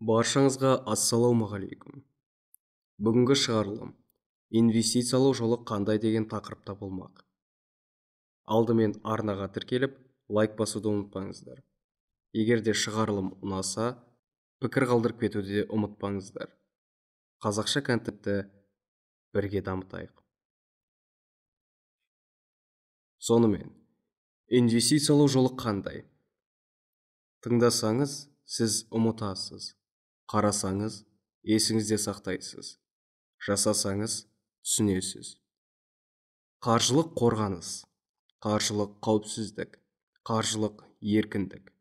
Баршаңызға ассалаумағалейкум. Бүгінгі шығарылым инвестициялау жолы қандай деген тақырыпта болмақ. Алдымен арнаға тіркеліп, лайк басуды ұмытпаңыздар. Егер де шығарылым ұнаса, пікір қалдырып кетуді де ұмытпаңыздар. Қазақша контентті бірге дамытайық. Сонымен, инвестициялау жолы қандай? Тыңдасаңыз, сіз ұмытасыз. Қарасаңыз, есіңізде сақтайсыз. Жасасаңыз, түсінесіз. Қаржылық қорғаныс, қаржылық қауіпсіздік, қаржылық еркіндік.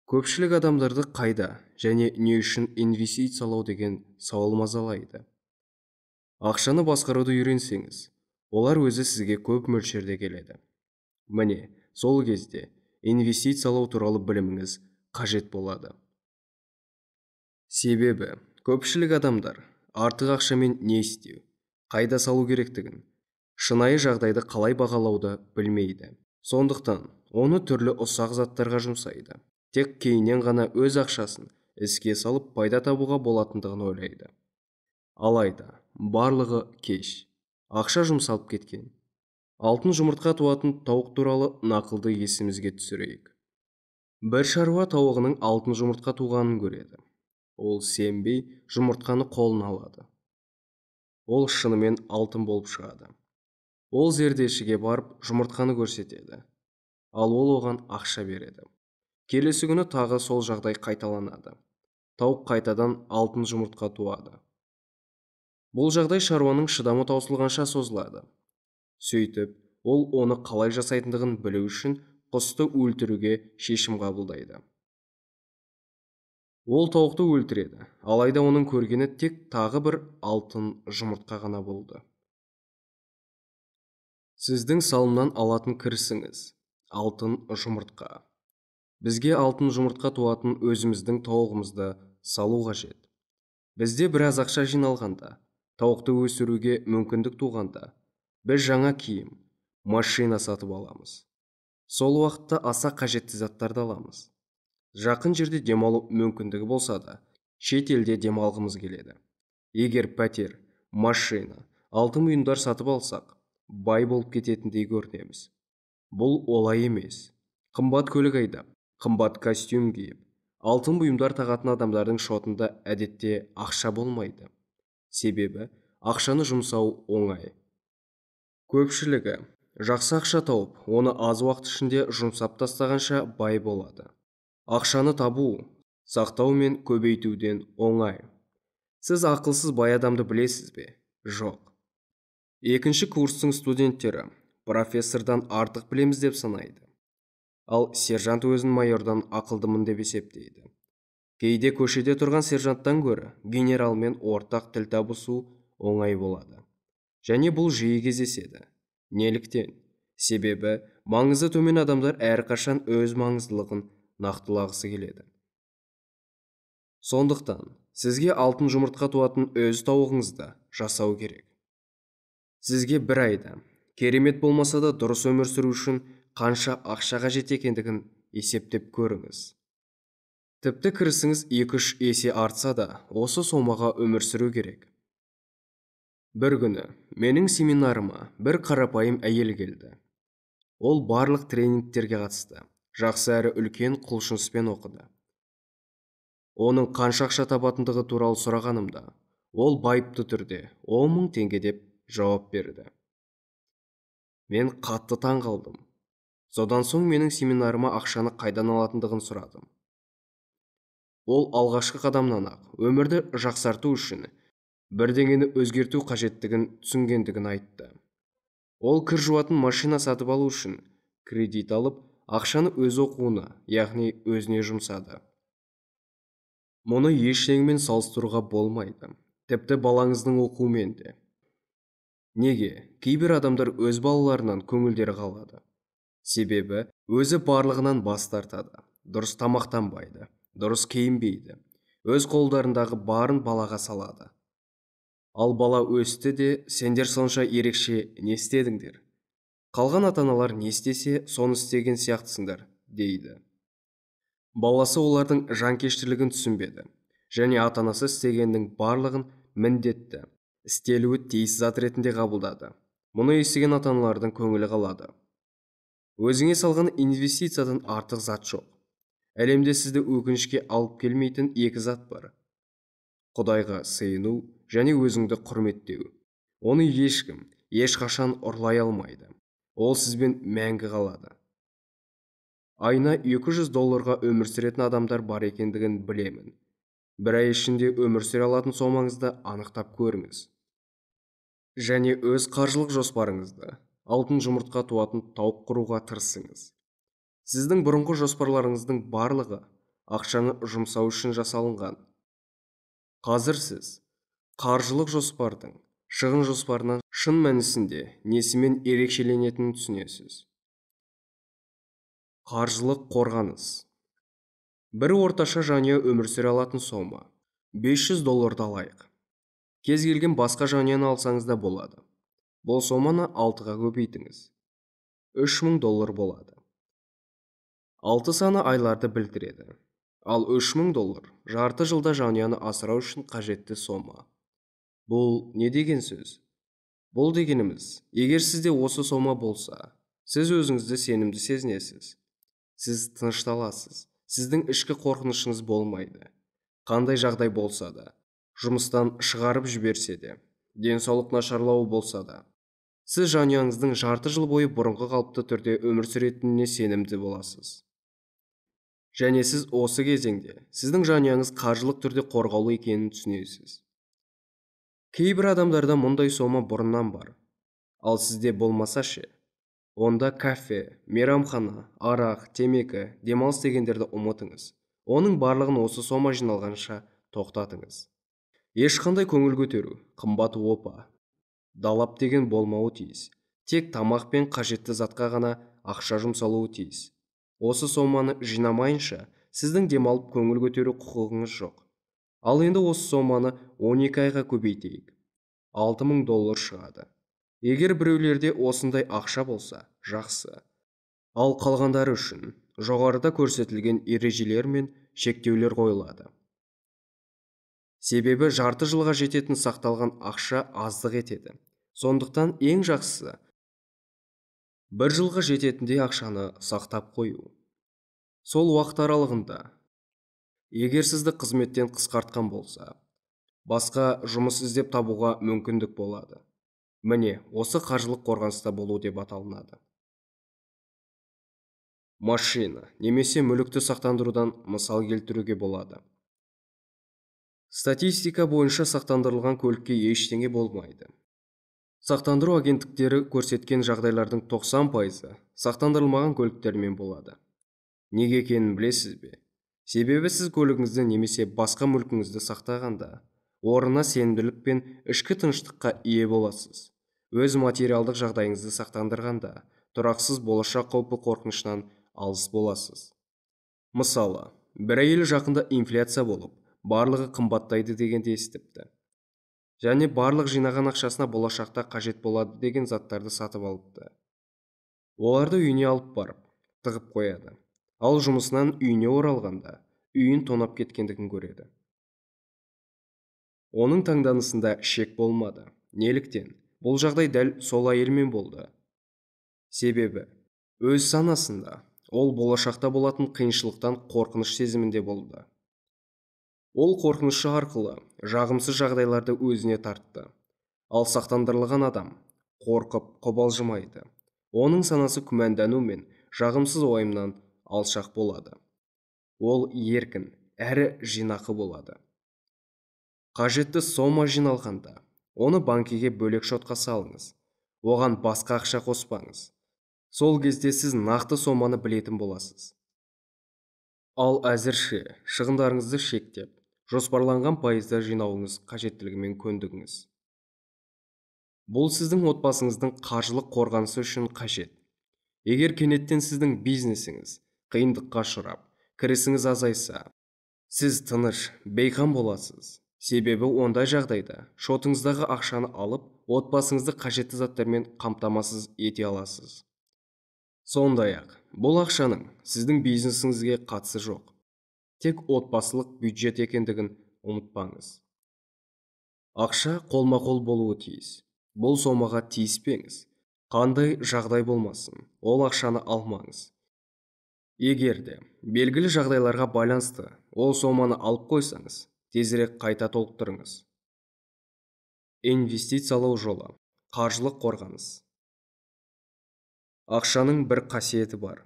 Көпшілік адамдарды қайда және не үшін инвестициялау деген сауал мазалайды. Ақшаны басқаруды үйренсеңіз, олар өзі сізге көп мөлшерде келеді. Міне, сол кезде инвестициялау туралы біліміңіз қажет болады. Себебі көпшілік адамдар артық ақшамен не істеу, қайда салу керектігін, шынайы жағдайды қалай бағалауды білмейді. Сондықтан оны түрлі ұсақ заттарға жұмсайды. Тек кейіннен ғана өз ақшасын іске салып пайда табуға болатындығын ойлайды. Алайда барлығы кеш. Ақша жұмсалып кеткен. Алтын жұмыртқа туатын тауық туралы нақылды есімізге түсірейік. Бір шаруа тауығының алтын жұмыртқа туғанын көреді. Ол сенбей жұмыртқаны қолына алады. Ол шынымен алтын болып шығады. Ол зердешіге барып жұмыртқаны көрсетеді. Ал ол оған ақша береді. Келесі күні тағы сол жағдай қайталанады. Тауық қайтадан алтын жұмыртқа туады. Бұл жағдай шаруаның шыдамы таусылғанша созылады. Сөйтіп, ол оны қалай жасайтындығын білу үшін құсты өлтіруге шешім қабылдайды. Ол тауықты өлтіреді, алайда оның көргені тек тағы бір алтын жұмыртқа ғана болды. Сіздің салымнан алатын кірісіңіз алтын жұмыртқа. Бізге алтын жұмыртқа туатын өзіміздің тауығымызды салу қажет. Бізде біраз ақша жиналғанда, тауықты өсіруге мүмкіндік туғанда, біз жаңа киім, машина сатып аламыз. Сол уақытта аса қажетті заттарды аламыз. Жақын жерде демалу мүмкіндігі болса да, шет елде демалғымыз келеді. Егер пәтер, машина, алтын бұйымдар сатып алсақ, бай болып кететіндей көрінеміз. Бұл олай емес. Қымбат көлік айдап, қымбат костюм киіп, алтын бұйымдар тағатын адамдардың шотында әдетте ақша болмайды. Себебі ақшаны жұмсау оңай. Көпшілігі жақсы ақша тауып, оны аз уақыт ішінде жұмсап тастағанша бай болады. Ақшаны табу, сақтау мен көбейтуден оңай. Сіз ақылсыз бай адамды білесіз бе? Жоқ. Екінші курстың студенттері профессордан артық білеміз деп санайды. Ал сержант өзін майордан ақылдымын деп есептейді. Кейде көшеде тұрған сержанттан гөрі генералмен ортақ тіл табысу оңай болады. Және бұл жиі кездеседі. Неліктен? Себебі маңызы төмен адамдар әрқашан өз маңыздылығын нақтылағысы келеді. Сондықтан сізге алтын жұмыртқа туатын өз тауығыңызды жасау керек. Сізге бір айда керемет болмаса да дұрыс өмір сүру үшін қанша ақша қажет екендігін есептеп көріңіз. Тіпті кірісіңіз 2-3 есе артса да осы сомаға өмір сүру керек. Бір күні менің семинарыма бір қарапайым әйел келді. Ол барлық тренингтерге қатысты. Жақсы әрі үлкен құлшыныспен оқыды. Оның қанша ақша табатындығы туралы сұрағанымда, ол байыпты түрде 10 000 теңге деп жауап берді. Мен қатты таң қалдым. Содан соң менің семинарыма ақшаны қайдан алатындығын сұрадым. Ол алғашқы қадамнан-ақ өмірді жақсарту үшін бірдеңені өзгерту қажеттігін түсінгендігін айтты. Ол кір жуатын машина сатып алу үшін кредит алып, ақшаны өз оқуына, яғни өзіне жұмсады. Мұны ештеңемен салыстыруға болмайды, тіпті балаңыздың оқуымен де. Неге кейбір адамдар өз балаларынан көңілдері қалады? Себебі өзі барлығынан бас тартады, дұрыс тамақтанбайды, дұрыс киінбейді, өз қолдарындағы барын балаға салады. Ал бала өсті де, сендер сонша ерекше не істедіңдер? Қалған ата-аналар не істесе, соны істеген сияқтысыңдар, дейді. Баласы олардың жанкештілігін түсінбеді және ата-анасы істегеннің барлығын міндетті, істелуі тиіс зат ретінде қабылдады. Мұны естіген ата-аналардың көңілі қалады. Өзіңе салған инвестициядан артық зат жоқ. Әлемде сізді өкінішке алып келмейтін екі зат бар. Құдайға сыйыну және өзіңді құрметтеу. Оны ешкім, ешқашан ұрлай алмайды. Ол сізбен мәңгі қалады. Айына $200 өмір сүретін адамдар бар екендігін білемін. Бір ай ішінде өмір сүре алатын сомаңызды анықтап көріңіз. Және өз қаржылық жоспарыңызды алтын жұмыртқа туатын тауық құруға тырысыңыз. Сіздің бұрынғы жоспарларыңыздың барлығы ақшаны жұмсау үшін жасалынған. Қазір сіз қаржылық жоспардың шығын жоспарынан шын мәнісінде несімен ерекшеленетінін түсінесіз. Қаржылық қорғаныс. Бір орташа жанұя өмір сүре алатын сома $500 алайық. Кез келген басқа жанұяны алсаңыз да болады. Бұл соманы 6-ға көбейтіңіз. $3000 болады. 6 саны айларды білдіреді. Ал $3000 жарты жылда жанұяны асырау үшін қажетті сома. Бұл не деген сөз? Бұл дегеніміз, егер сізде осы сома болса, сіз өзіңізді сенімді сезінесіз. Сіз тынышталасыз. Сіздің ішкі қорқынышыңыз болмайды. Қандай жағдай болса да, жұмыстан шығарып жіберсе де, денсаулық нашарлауы болса да, сіз жанұяңыздың жарты жыл бойы бұрынғы қалыпты түрде өмір сүретініне сенімді боласыз. Және сіз осы кезеңде сіздің жанұяңыз қаржылық түрде қорғаулы екенін түсінесіз. Кейбір адамдарда мұндай сома бұрыннан бар. Ал сізде болмаса ше? Онда кафе, мейрамхана, арақ, темекі, демалыс дегендерді ұмытыңыз. Оның барлығын осы сома жиналғанша тоқтатыңыз. Ешқандай көңіл көтеру, қымбат опа, далап деген болмауы тиіс. Тек тамақ пен қажетті затқа ғана ақша жұмсалуы тиіс. Осы соманы жинамайынша сіздің демалып көңіл көтеру құқығыңыз жоқ. Ал енді осы соманы 12 айға көбейтейік. $6000 шығады. Егер біреулерде осындай ақша болса, жақсы. Ал қалғандары үшін жоғарыда көрсетілген ережелер мен шектеулер қойылады. Себебі жарты жылға жететін сақталған ақша аздық етеді. Сондықтан ең жақсысы бір жылға жететіндей ақшаны сақтап қою. Сол уақыт аралығында, егер сізді қызметтен қысқартқан болса, басқа жұмыс іздеп табуға мүмкіндік болады. Міне, осы қаржылық қорғаныста болу деп аталынады. Машина немесе мүлікті сақтандырудан мысал келтіруге болады. Статистика бойынша сақтандырылған көлікке ештеңе болмайды. Сақтандыру агенттіктері көрсеткен жағдайлардың 90% сақтандырылмаған көліктермен болады. Неге екенін білесіз бе? Себебі сіз көлігіңізді немесе басқа мүлкіңізді сақтағанда, орнына сенімділік пен ішкі тыныштыққа ие боласыз. Өз материалдық жағдайыңызды сақтандырғанда, тұрақсыз болашақ қаупі қорқынышынан алыс боласыз. Мысалы, бір әйел жақында инфляция болып, барлығы қымбаттайды дегенді естіпті. Және барлық жинаған ақшасына болашақта қажет болады деген заттарды сатып алыпты. Оларды үйіне алып барып, тығып қояды. Ал жұмысынан үйіне оралғанда, үйін тонап кеткендігін көреді. Оның таңданысында шек болмады. Неліктен? Бұл жағдай дәл сол әйелмен болды. Себебі, өз санасында ол болашақта болатын қиыншылықтан қорқыныш сезімінде болды. Ол қорқынышы арқылы жағымсыз жағдайларды өзіне тартты. Ал сақтандырылған адам қорқып қобалжымайды. Оның санасы күмәндану мен жағымсыз уайымнан алшақ болады. Ол еркін, әрі жинақы болады. Қажетті сома жиналғанда, оны банкіге бөлек шотқа салыңыз. Оған басқа ақша қоспаңыз. Сол кезде сіз нақты соманы білетін боласыз. Ал әзірше шығындарыңызды шектеп, жоспарланған пайызда жинауыңыз қажеттілігімен көндігіңіз. Бұл сіздің отбасыңыздың қаржылық қорғанысы үшін қажет. Егер кенеттен сіздің бизнесіңіз қиындыққа ұшырап, кірісіңіз азайса, сіз тыныш, бейқам боласыз. Себебі ондай жағдайда шотыңыздағы ақшаны алып, отбасыңызды қажетті заттармен қамтамасыз ете аласыз. Сондай-ақ, бұл ақшаның сіздің бизнесіңізге қатысы жоқ. Тек отбасылық бюджет екендігін ұмытпаңыз. Ақша қолма-қол болуы тиіс. Бұл сомаға тиіспеңіз. Қандай жағдай болмасын, ол ақшаны алмаңыз. Егер де белгілі жағдайларға байланысты ол соманы алып қойсаңыз, тезірек қайта толықтырыңыз. Инвестициялау жолы. Қаржылық қорғаныс. Ақшаның бір қасиеті бар.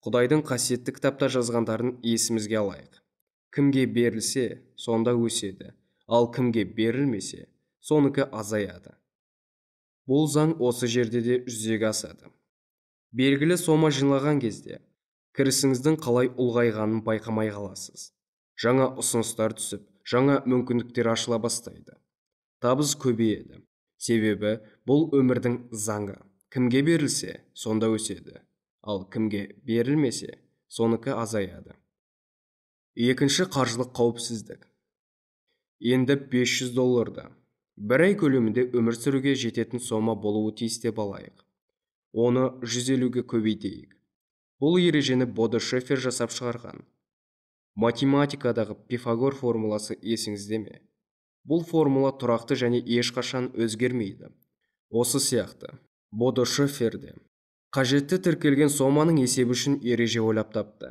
Құдайдың қасиетті кітапта жазғандарын есімізге алайық. Кімге берілсе, сонда өседі, ал кімге берілмесе, соныкі азаяды. Бұл заң осы жерде де жүзеге асады. Белгілі сома жиналған кезде, кірісіңіздің қалай ұлғайғанын байқамай қаласыз. Жаңа ұсыныстар түсіп, жаңа мүмкіндіктер ашыла бастайды. Табыс көбейеді. Себебі бұл өмірдің заңы. Кімге берілсе, сонда өседі. Ал кімге берілмесе, соныкі азаяды. Екінші қаржылық қауіпсіздік. Енді 500 долларда бір ай көлемінде өмір сүруге жететін сома болуы тиіс деп алайық. Оны 150-ге көбейтейік. Бұл ережені Бодо Шефер жасап шығарған. Математикадағы Пифагор формуласы есіңізде ме? Бұл формула тұрақты және ешқашан өзгермейді. Осы сияқты Бодо Шефер де қажетті тіркелген соманың есебі үшін ереже ойлап тапты.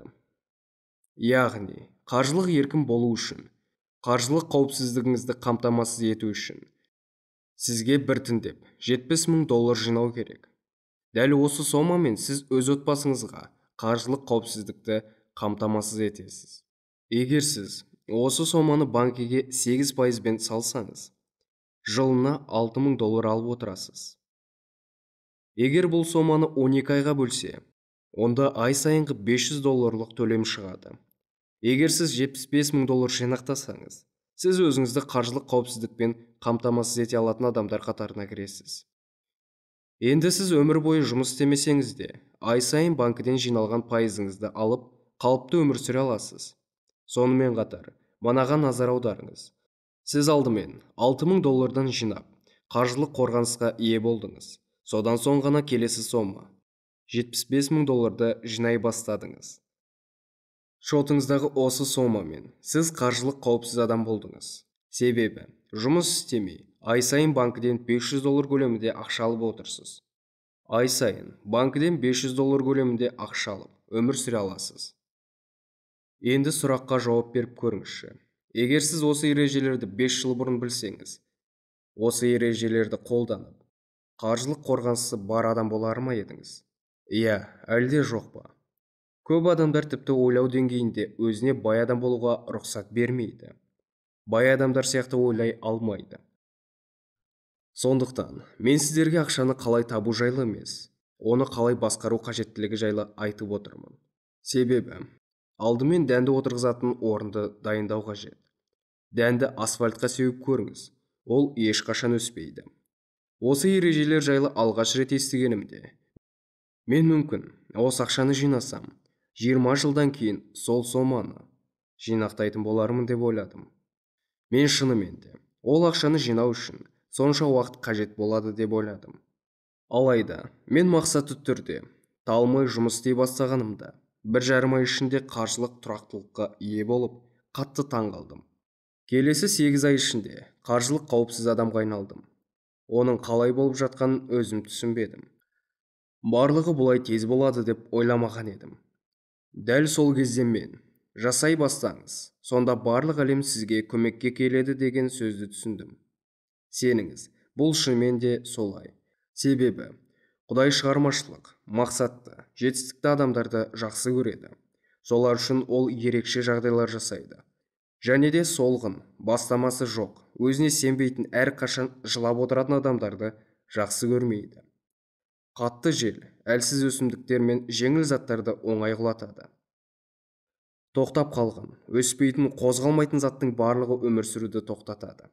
Яғни, қаржылық еркін болу үшін, қаржылық қауіпсіздігіңізді қамтамасыз ету үшін сізге біртіндеп 70 мың доллар жинау керек. Дәл осы сомамен сіз өз отбасыңызға қаржылық қауіпсіздікті қамтамасыз етесіз. Егер сіз осы соманы банкіге 8%-бен салсаңыз, жылына 6 мың доллар алып отырасыз. Егер бұл соманы 12 айға бөлсе, онда ай сайынғы 500 долларлық төлем шығады. Егер сіз 75 мың доллар жинақтасаңыз, сіз өзіңізді қаржылық қауіпсіздікпен қамтамасыз ете алатын адамдар қатарына кіресіз. Енді сіз өмір бойы жұмыс істемесеңіз де, ай сайын банкіден жиналған пайызыңызды алып, қалыпты өмір сүре аласыз. Сонымен қатар, мынаған назар аударыңыз. Сіз алдымен 6 мың доллардан жинап, қаржылық қорғанысқа ие болдыңыз. Содан соң ғана келесі сома 75 мың долларды жинай бастадыңыз. Шотыңыздағы осы сомамен сіз қаржылық қауіпсіз адам болдыңыз. Себебі жұмыс істемей, ай сайын банкіден 500 доллар көлемінде ақша алып отырсыз. Ай сайын банкіден 500 доллар көлемінде ақша алып, өмір сүре аласыз. Енді сұраққа жауап беріп көріңізші. Егер сіз осы ережелерді 5 жыл бұрын білсеңіз, осы ережелерді қолданып, қаржылық қорғанысы бар адам болар ма едіңіз? Иә, әлде жоқ па? Көп адамдар тіпті ойлау деңгейінде өзіне бай адам болуға рұқсат бермейді. Бай адамдар сияқты ойлай алмайды. Сондықтан мен сіздерге ақшаны қалай табу жайлы емес, оны қалай басқару қажеттілігі жайлы айтып отырмын. Себебі алдымен дәнді отырғызатын орынды дайындау қажет. Дәнді асфальтқа сеуіп көріңіз, ол ешқашан өспейді. Осы ережелер жайлы алғаш рет естігенімде, мен мүмкін осы ақшаны жинасам, 20 жылдан кейін сол соманы жинақтайтын болармын деп ойладым. Мен шынымен де ол ақшаны жинау үшін сонша уақыт қажет болады деп ойладым. Алайда мен мақсатты түрде талмай жұмыс істей бастағанымда 1,5 ай ішінде қаржылық тұрақтылыққа ие болып, қатты таң қалдым. Келесі 8 ай ішінде қаржылық қауіпсіз адамға айналдым. Оның қалай болып жатқанын өзім түсінбедім. Барлығы бұлай тез болады деп ойламаған едім. Дәл сол кезде мен жасай бастаңыз, сонда барлық әлем сізге көмекке келеді деген сөзді түсіндім. Сеніңіз, бұл шынымен де солай. Себебі Құдай шығармашылық, мақсатты, жетістікті адамдарды жақсы көреді. Солар үшін ол ерекше жағдайлар жасайды. Және де солғын, бастамасы жоқ, өзіне сенбейтін, әрқашан жылап отыратын адамдарды жақсы көрмейді. Қатты жел, әлсіз өсімдіктер мен жеңіл заттарды оңай құлатады. Тоқтап қалған, өспейтін, қозғалмайтын заттың барлығы өмір сүруді тоқтатады.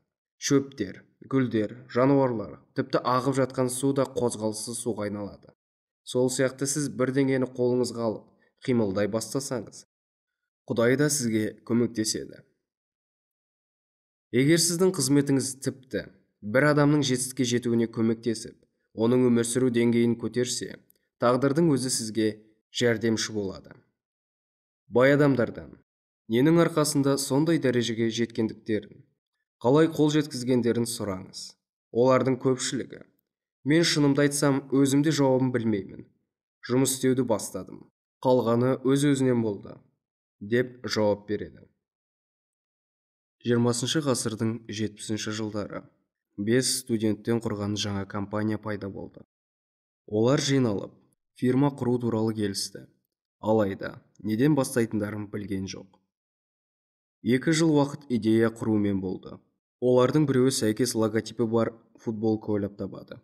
Шөптер, гүлдер, жануарлар, тіпті ағып жатқан су да қозғалыссыз суға айналады. Сол сияқты сіз бірдеңені қолыңызға алып, қимылдай бастасаңыз, Құдай да сізге көмектеседі. Егер сіздің қызметіңіз тіпті бір адамның жетістікке жетуіне көмектесіп, оның өмір сүру деңгейін көтерсе, тағдырдың өзі сізге жәрдемші болады. Бай адамдардан Ненің арқасында сондай дәрежеге жеткендіктерін, қалай қол жеткізгендерін сұраңыз. Олардың көпшілігі: мен шынымды айтсам, өзім де жауабын білмеймін. Жұмыс істеуді бастадым. Қалғаны өз-өзінен болды, деп жауап береді. 20 ғасырдың 70 жылдары 5 студенттен құрған жаңа компания пайда болды. Олар жиналып, фирма құру туралы келісті. Алайда, неден бастайтындарын білген жоқ. 2 жыл уақыт идея құрумен болды. Олардың біреуі сәйкес логотипі бар футболка ойлап табады.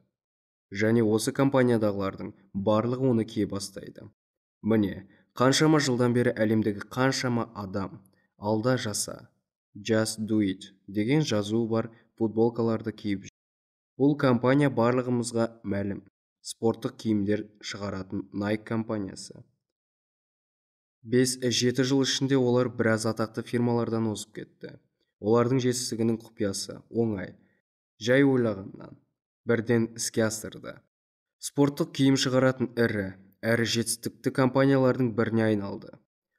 Және осы компаниядағылардың барлығы оны кие бастайды. Міне, қаншама жылдан бері әлемдегі қаншама адам алда жаса, just do it деген жазуы бар футболкаларды киіп жүр. Бұл компания барлығымызға мәлім спорттық киімдер шығаратын Nike компаниясы. 5-7 жыл ішінде олар біраз атақты фирмалардан озып кетті. Олардың жетістігінің құпиясы оңай, жай ойлағаннан бірден іске асырды. Спорттық киім шығаратын ірі, әрі жетістікті компаниялардың біріне айналды.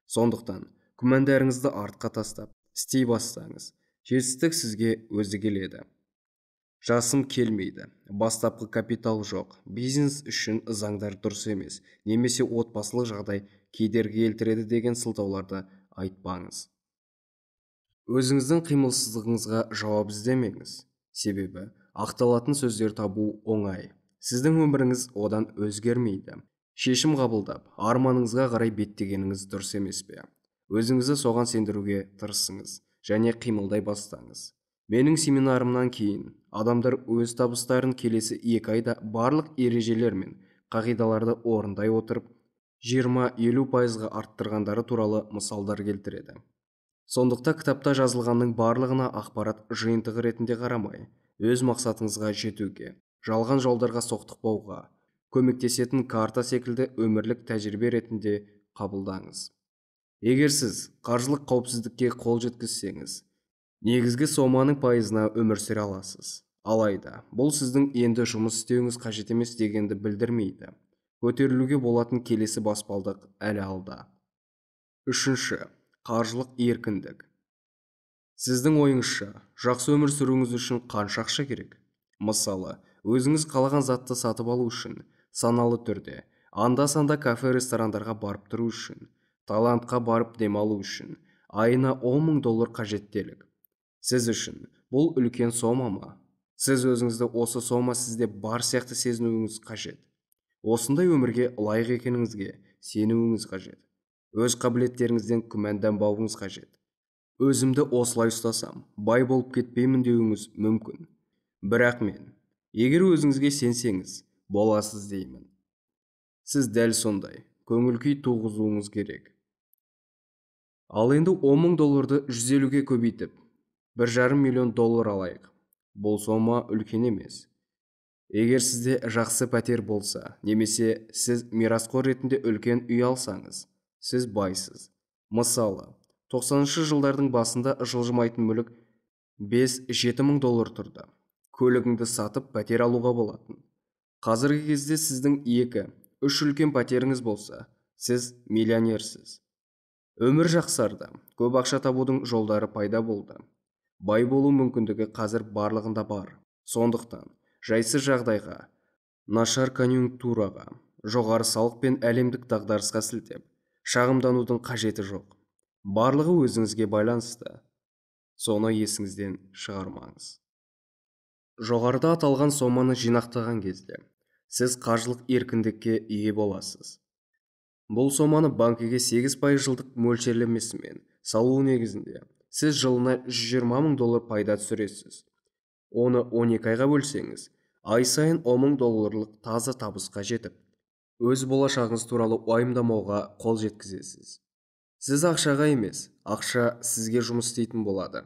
Сондықтан күмәндарыңызды артқа тастап, істей бастаңыз. Жетістік сізге өзі келеді. Жасым келмейді, бастапқы капитал жоқ, бизнес үшін заңдар дұрыс емес, немесе отбасылық жағдай кедергі келтіреді деген сылтауларды айтпаңыз. Өзіңіздің қимылсыздығыңызға жауап іздемеңіз. Себебі ақталатын сөздер табу оңай. Сіздің өміріңіз одан өзгермейді. Шешім қабылдап, арманыңызға қарай беттегеніңіз дұрыс емес пе? Өзіңізді соған сендіруге тырысыңыз және қимылдай бастаңыз. Менің семинарымнан кейін адамдар өз табыстарын келесі 2 айда барлық ережелер мен қағидаларды орындай отырып 20-50%-ға арттырғандары туралы мысалдар келтіреді. Сондықтан кітапта жазылғанның барлығына ақпарат жиынтығы ретінде қарамай, өз мақсатыңызға жетуге, жалған жолдарға соқтықпауға, көмектесетін карта секілді өмірлік тәжірибе ретінде қабылдаңыз. Егер сіз қаржылық қауіпсіздікке қол жеткізсеңіз, негізгі соманың пайызына өмір сүре аласыз. Алайда, бұл сіздің енді жұмыс істеуіңіз қажет емес дегенді білдірмейді. Көтерілуге болатын келесі баспалдақ әлі алда. 3. Қаржылық еркіндік. Сіздің ойыңызша, жақсы өмір сүруіңіз үшін қанша ақша керек? Мысалы, өзіңіз қалаған затты сатып алу үшін, саналы түрде, анда-санда кафе, ресторандарға барып тұру үшін, Таиландқа барып демалу үшін, айына $10 000 қажеттелік. Сіз үшін бұл үлкен сома ма? Сіз өзіңізді осы сома сізде бар сияқты сезінуіңіз қажет. Осындай өмірге лайық екеніңізге сенуіңіз қажет. Өз қабілеттеріңізден күмәнданбауыңыз қажет. Өзімді осылай ұстасам, бай болып кетпеймін деуіңіз мүмкін. Бірақ мен, егер өзіңізге сенсеңіз, боласыз деймін. Сіз дәл сондай көңіл-күй туғызуыңыз керек. Ал енді $10 000-ды 150-ге көбейтіп, $1,5 миллион алайық. Бұл сома үлкен емес. Егер сізде жақсы пәтер болса, немесе сіз мирасқор ретінде үлкен үй алсаңыз, сіз байсыз. Мысалы, 90-шы жылдардың басында жылжымайтын мүлік $5-7 мың тұрды. Көлігіңді сатып пәтер алуға болатын. Қазіргі кезде сіздің 2-3 үлкен пәтеріңіз болса, сіз миллионерсіз. Өмір жақсарды, көп ақша табудың жолдары пайда болды. Бай болу мүмкіндігі қазір барлығында бар. Сондықтан, жайсыз жағдайға, нашар конъюнктураға, жоғары салық пен әлемдік дағдарысқа сілтеп, шағымданудың қажеті жоқ. Барлығы өзіңізге байланысты. Соны есіңізден шығармаңыз. Жоғарыда аталған соманы жинақтаған кезде, сіз қаржылық еркіндікке ие боласыз. Бұл соманы банкіге 8% жылдық мөлшерлемесімен салу негізінде сіз жылына $120 000 пайда түсіресіз. Оны 12 айға бөлсеңіз, ай сайын $10 000 таза табысқа жетіп, өз болашағыңыз туралы уайымдамауға қол жеткізесіз. Сіз ақшаға емес, ақша сізге жұмыс істейтін болады.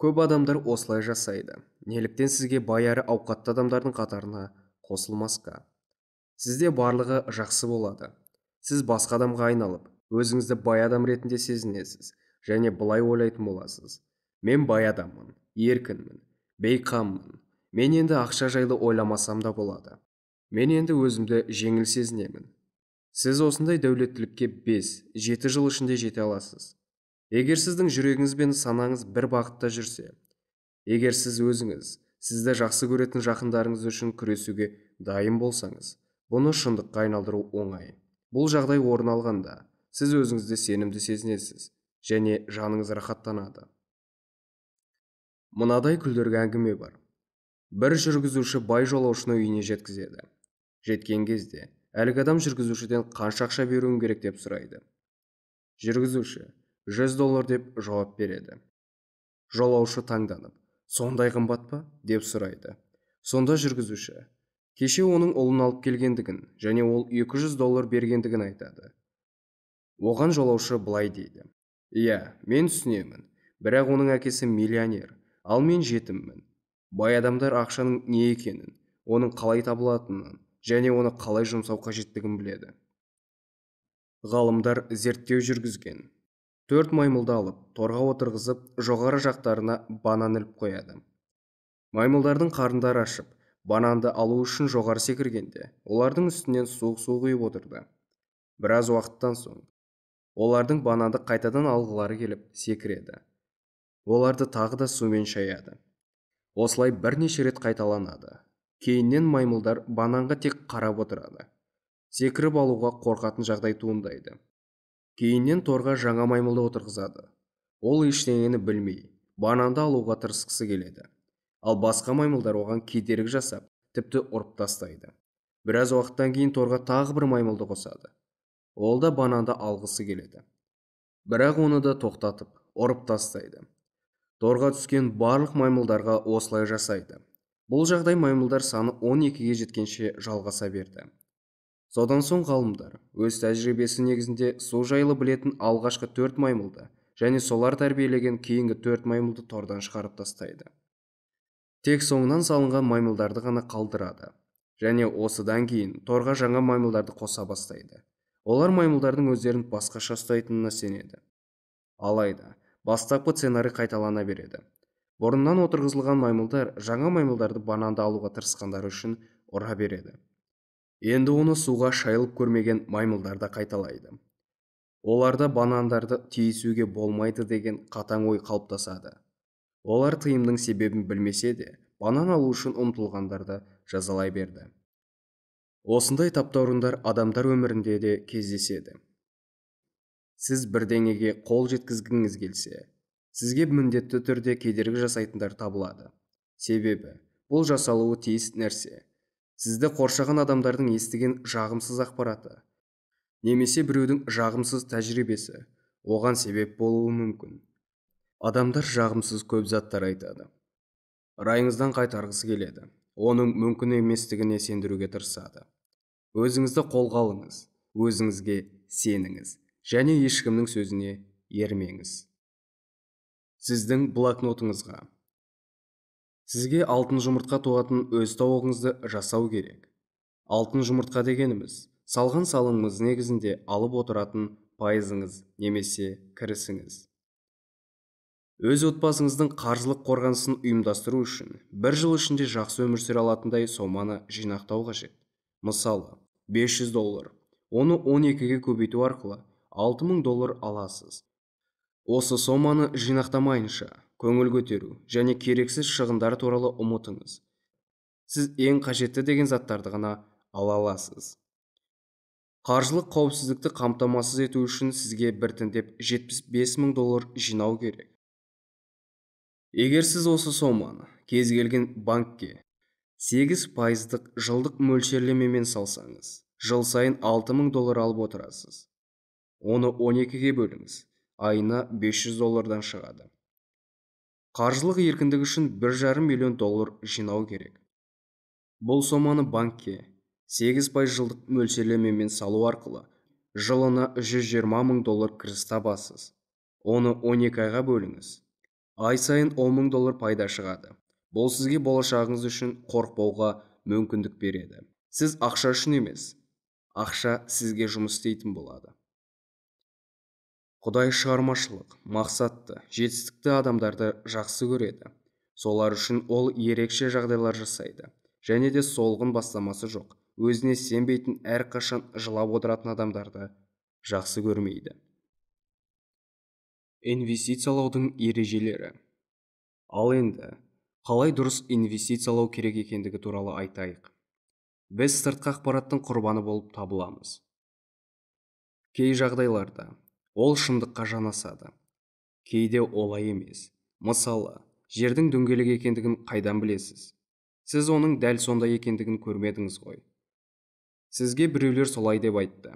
Көп адамдар осылай жасайды. Неліктен сізге бай әрі ауқатты адамдардың қатарына қосылмасқа? Сізде барлығы жақсы болады. Сіз басқа адамға айналып, өзіңізді бай адам ретінде сезінесіз және былай ойлайтын боласыз. Мен бай адаммын, еркінмін, бейқаммын. Мен енді ақша жайлы ойламасам да болады. Мен енді өзімді жеңіл сезінемін. Сіз осындай дәулеттілікке 5-7 жыл ішінде жете аласыз. Егер сіздің жүрегіңіз бен санаңыз бір бағытта жүрсе, егер сіз өзіңіз, сізді жақсы көретін жақындарыңыз үшін күресуге дайын болсаңыз, бұны шындыққа айналдыру оңай. Бұл жағдай орын алғанда, сіз өзіңізді сенімді сезінесіз және жаныңыз рахаттанады. Мынадай күлдіргі әңгіме бар. Бір жүргізуші бай жолаушыны үйіне жеткізеді. Жеткен кезде әлгі адам жүргізушіден қанша ақша беруім керек деп сұрайды. Жүргізуші $100 деп жауап береді. Жолаушы таңданып, сондай қымбат па деп сұрайды. Сонда жүргізуші кеше оның ұлын алып келгендігін және ол $200 бергендігін айтады. Оған жолаушы былай дейді: «Иә, мен түсінемін, бірақ оның әкесі миллионер, ал мен жетіммін. Бай адамдар ақшаның не екенін, оның қалай табылатынын және оны қалай жұмсау қажеттігін біледі». Ғалымдар зерттеу жүргізген. 4 маймылды алып, торға отырғызып, жоғары жақтарына банан іліп қояды. Маймылдардың қарындары ашып, бананды алу үшін жоғары секіргенде, олардың үстінен суық су құйып отырды. Біраз уақыттан соң, олардың бананды қайтадан алғылары келіп секіреді. Оларды тағы да сумен шаяды. Осылай бірнеше рет қайталанады. Кейіннен маймылдар бананға тек қарап отырады. Секіріп алуға қорқатын жағдай туындайды. Кейіннен торға жаңа маймылды отырғызады. Ол ештеңені білмей, бананды алуға тырысқысы келеді. Ал басқа маймылдар оған кедергі жасап, тіпті ұрып тастайды. Біраз уақыттан кейін торға тағы бір маймылды қосады. Ол да бананды алғысы келеді. Бірақ оны да тоқтатып, ұрып тастайды. Торға түскен барлық маймылдарға осылай жасайды. Бұл жағдай маймылдар саны 12-ге жеткенше жалғаса берді. Содан соң ғалымдар өз тәжірибесі негізінде су жайлы білетін алғашқы 4 маймылды және солар тәрбиелеген кейінгі 4 маймылды тордан шығарып тастайды. Тек соңынан салынған маймылдарды ғана қалдырады. Және осыдан кейін торға жаңа маймылдарды қоса бастайды. Олар маймылдардың өздерін басқаша ұстайтынына сенеді. Алайда бастапқы сценарий қайталана береді. Бұрыннан отырғызылған маймылдар жаңа маймылдарды бананды алуға тырысқандары үшін ұра береді. Енді оны суға шайылып көрмеген маймылдар да қайталайды. Оларда банандарды тиісуге болмайды деген қатаң ой қалыптасады. Олар тыйымның себебін білмесе де, банан алу үшін ұмтылғандарды жазалай берді. Осындай таптаурындар адамдар өмірінде де кездеседі. Сіз бірдеңеге қол жеткізгіңіз келсе, сізге міндетті түрде кедергі жасайтындар табылады. Себебі бұл жасалуы тиіс нәрсе. Сізді қоршаған адамдардың естіген жағымсыз ақпараты немесе біреудің жағымсыз тәжірибесі оған себеп болуы мүмкін. Адамдар жағымсыз көп заттар айтады. Райыңыздан қайтарғысы келеді. Оның мүмкін еместігіне сендіруге тырысады. Өзіңізді қолға алыңыз, өзіңізге сеніңіз және ешкімнің сөзіне ермеңіз. Сіздің блокнотыңызға. Сізге алтын жұмыртқа туатын өз тауығыңызды жасау керек. Алтын жұмыртқа дегеніміз, салған салымыңыз негізінде алып отыратын пайызыңыз немесе кірісіңіз. Өз отбасыңыздың қаржылық қорғанысын ұйымдастыру үшін бір жыл ішінде жақсы өмір сүре алатындай соманы жинақтау қажет. Мысалы, $500. Оны 12-ге көбейту арқылы $6000 аласыз. Осы соманы жинақтамайынша көңіл көтеру және керексіз шығындар туралы ұмытыңыз. Сіз ең қажетті деген заттарды ғана ала аласыз. Қаржылық қауіпсіздікті қамтамасыз ету үшін сізге біртіндеп $75 000 жинау керек. Егер сіз осы соманы кез келген банкке 8% жылдық мөлшерлемемен салсаңыз, жыл сайын $6000 алып отырасыз. Оны 12-ге бөліңіз, айына $500 шығады. Қаржылық еркіндік үшін $1,5 миллион жинау керек. Бұл соманы банкке 8% жылдық мөлшерлемемен салу арқылы жылына $120 000 кіріс табасыз. Оны 12 айға бөліңіз. Ай сайын $10 000 пайда шығады. Бұл сізге болашағыңыз үшін қорықпауға мүмкіндік береді. Сіз ақша үшін емес, ақша сізге жұмыс істейтін болады. Құдай шығармашылық, мақсатты, жетістікті адамдарды жақсы көреді. Солар үшін ол ерекше жағдайлар жасайды. Және де солғын бастамасы жоқ, өзіне сенбейтін, әрқашан жылап отыратын адамдарды жақсы көрмейді. Инвестициялаудың ережелері. Ал енді қалай дұрыс инвестициялау керек екендігі туралы айтайық. Біз сыртқы ақпараттың құрбаны болып табыламыз. Кей жағдайларда ол шындыққа жанасады. Кейде олай емес. Мысалы, жердің дөңгелек екендігін қайдан білесіз? Сіз оның дәл сондай екендігін көрмедіңіз ғой. Сізге біреулер солай деп айтты.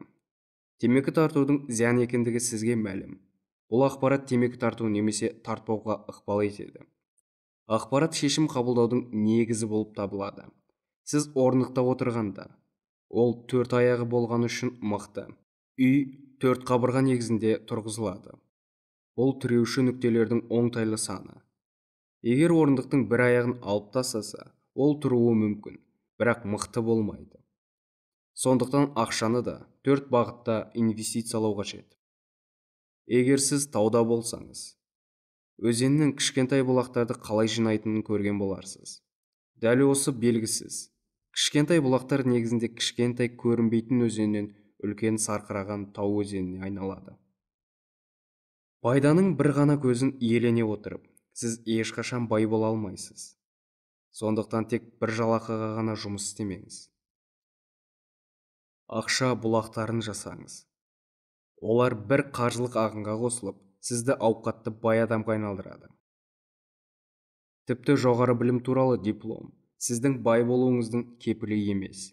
Темекі тартудың зиян екендігі сізге мәлім. Бұл ақпарат темекі тарту немесе тартпауға ықпал етеді. Ақпарат шешім қабылдаудың негізі болып табылады. Сіз орындықта отырғанда, ол төрт аяғы болғаны үшін мықты. Үй төрт қабырға негізінде тұрғызылады. Бұл тіреуші нүктелердің оңтайлы саны. Егер орындықтың бір аяғын алып тастаса, ол тұруы мүмкін, бірақ мықты болмайды. Сондықтан ақшаны да төрт бағытта инвестициялау қажет. Егер сіз тауда болсаңыз, өзеннің кішкентай бұлақтарды қалай жинайтынын көрген боларсыз. Дәл осы белгісіз. Кішкентай бұлақтар негізінде кішкентай көрінбейтін өзеннен үлкен сарқыраған тау өзеніне айналады. Пайданың бір ғана көзін иелене отырып, сіз ешқашан бай бола алмайсыз. Сондықтан тек бір жалақыға ғана жұмыс істемеңіз. Ақша бұлақтарын жасаңыз. Олар бір қаржылық ағынға қосылып, сізді ауқатты бай адамға айналдырады. Тіпті жоғары білім туралы диплом сіздің бай болуыңыздың кепілі емес.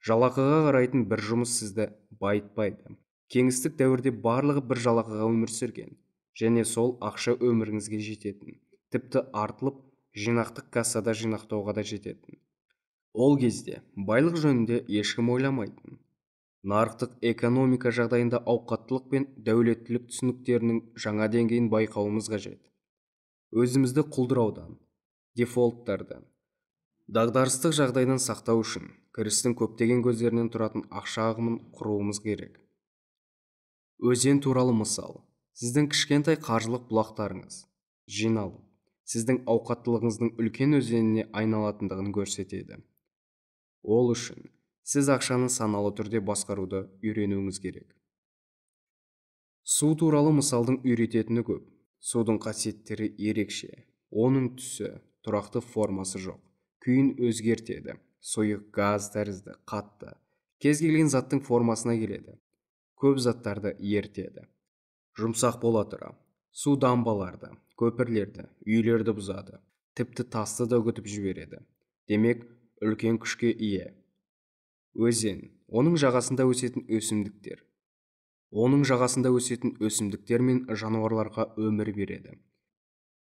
Жалақыға қарайтын бір жұмыс сізді байытпайды. Кеңестік дәуірде барлығы бір жалақыға өмір сүрген, және сол ақша өміріңізге жететін, тіпті артылып, жинақтық кассада жинақтауға да жететін. Ол кезде байлық жөнінде ешкім ойламайтын. Нарықтық экономика жағдайында ауқаттылық пен дәулеттілік түсініктерінің жаңа деңгейін байқауымыз қажет. Өзімізді құлдыраудан, дефолттардан, дағдарыстық жағдайдан сақтау үшін кірістің көптеген көздерінен тұратын ақша ағымын құруымыз керек. Өзен туралы мысал. Сіздің кішкентай қаржылық бұлақтарыңыз жиналып, сіздің ауқаттылығыңыздың үлкен өзеніне айналатындығын көрсетеді. Ол үшін сіз ақшаны саналы түрде басқаруды үйренуіңіз керек. Су туралы мысалдың үйрететіні көп. Судың қасиеттері ерекше. Оның түсі, тұрақты формасы жоқ. Күйін өзгертеді. Сұйық газ тәрізді, қатты. Кез келген заттың формасына келеді. Көп заттарды ерітеді. Жұмсақ бола тұра, су дамбаларды, көпірлерді, үйлерді бұзады. Тіпті тасты да үгітіп жібереді. Демек, үлкен күшке ие. Өзен, оның жағасында өсетін өсімдіктер. Оның жағасында өсетін өсімдіктер мен жануарларға өмір береді.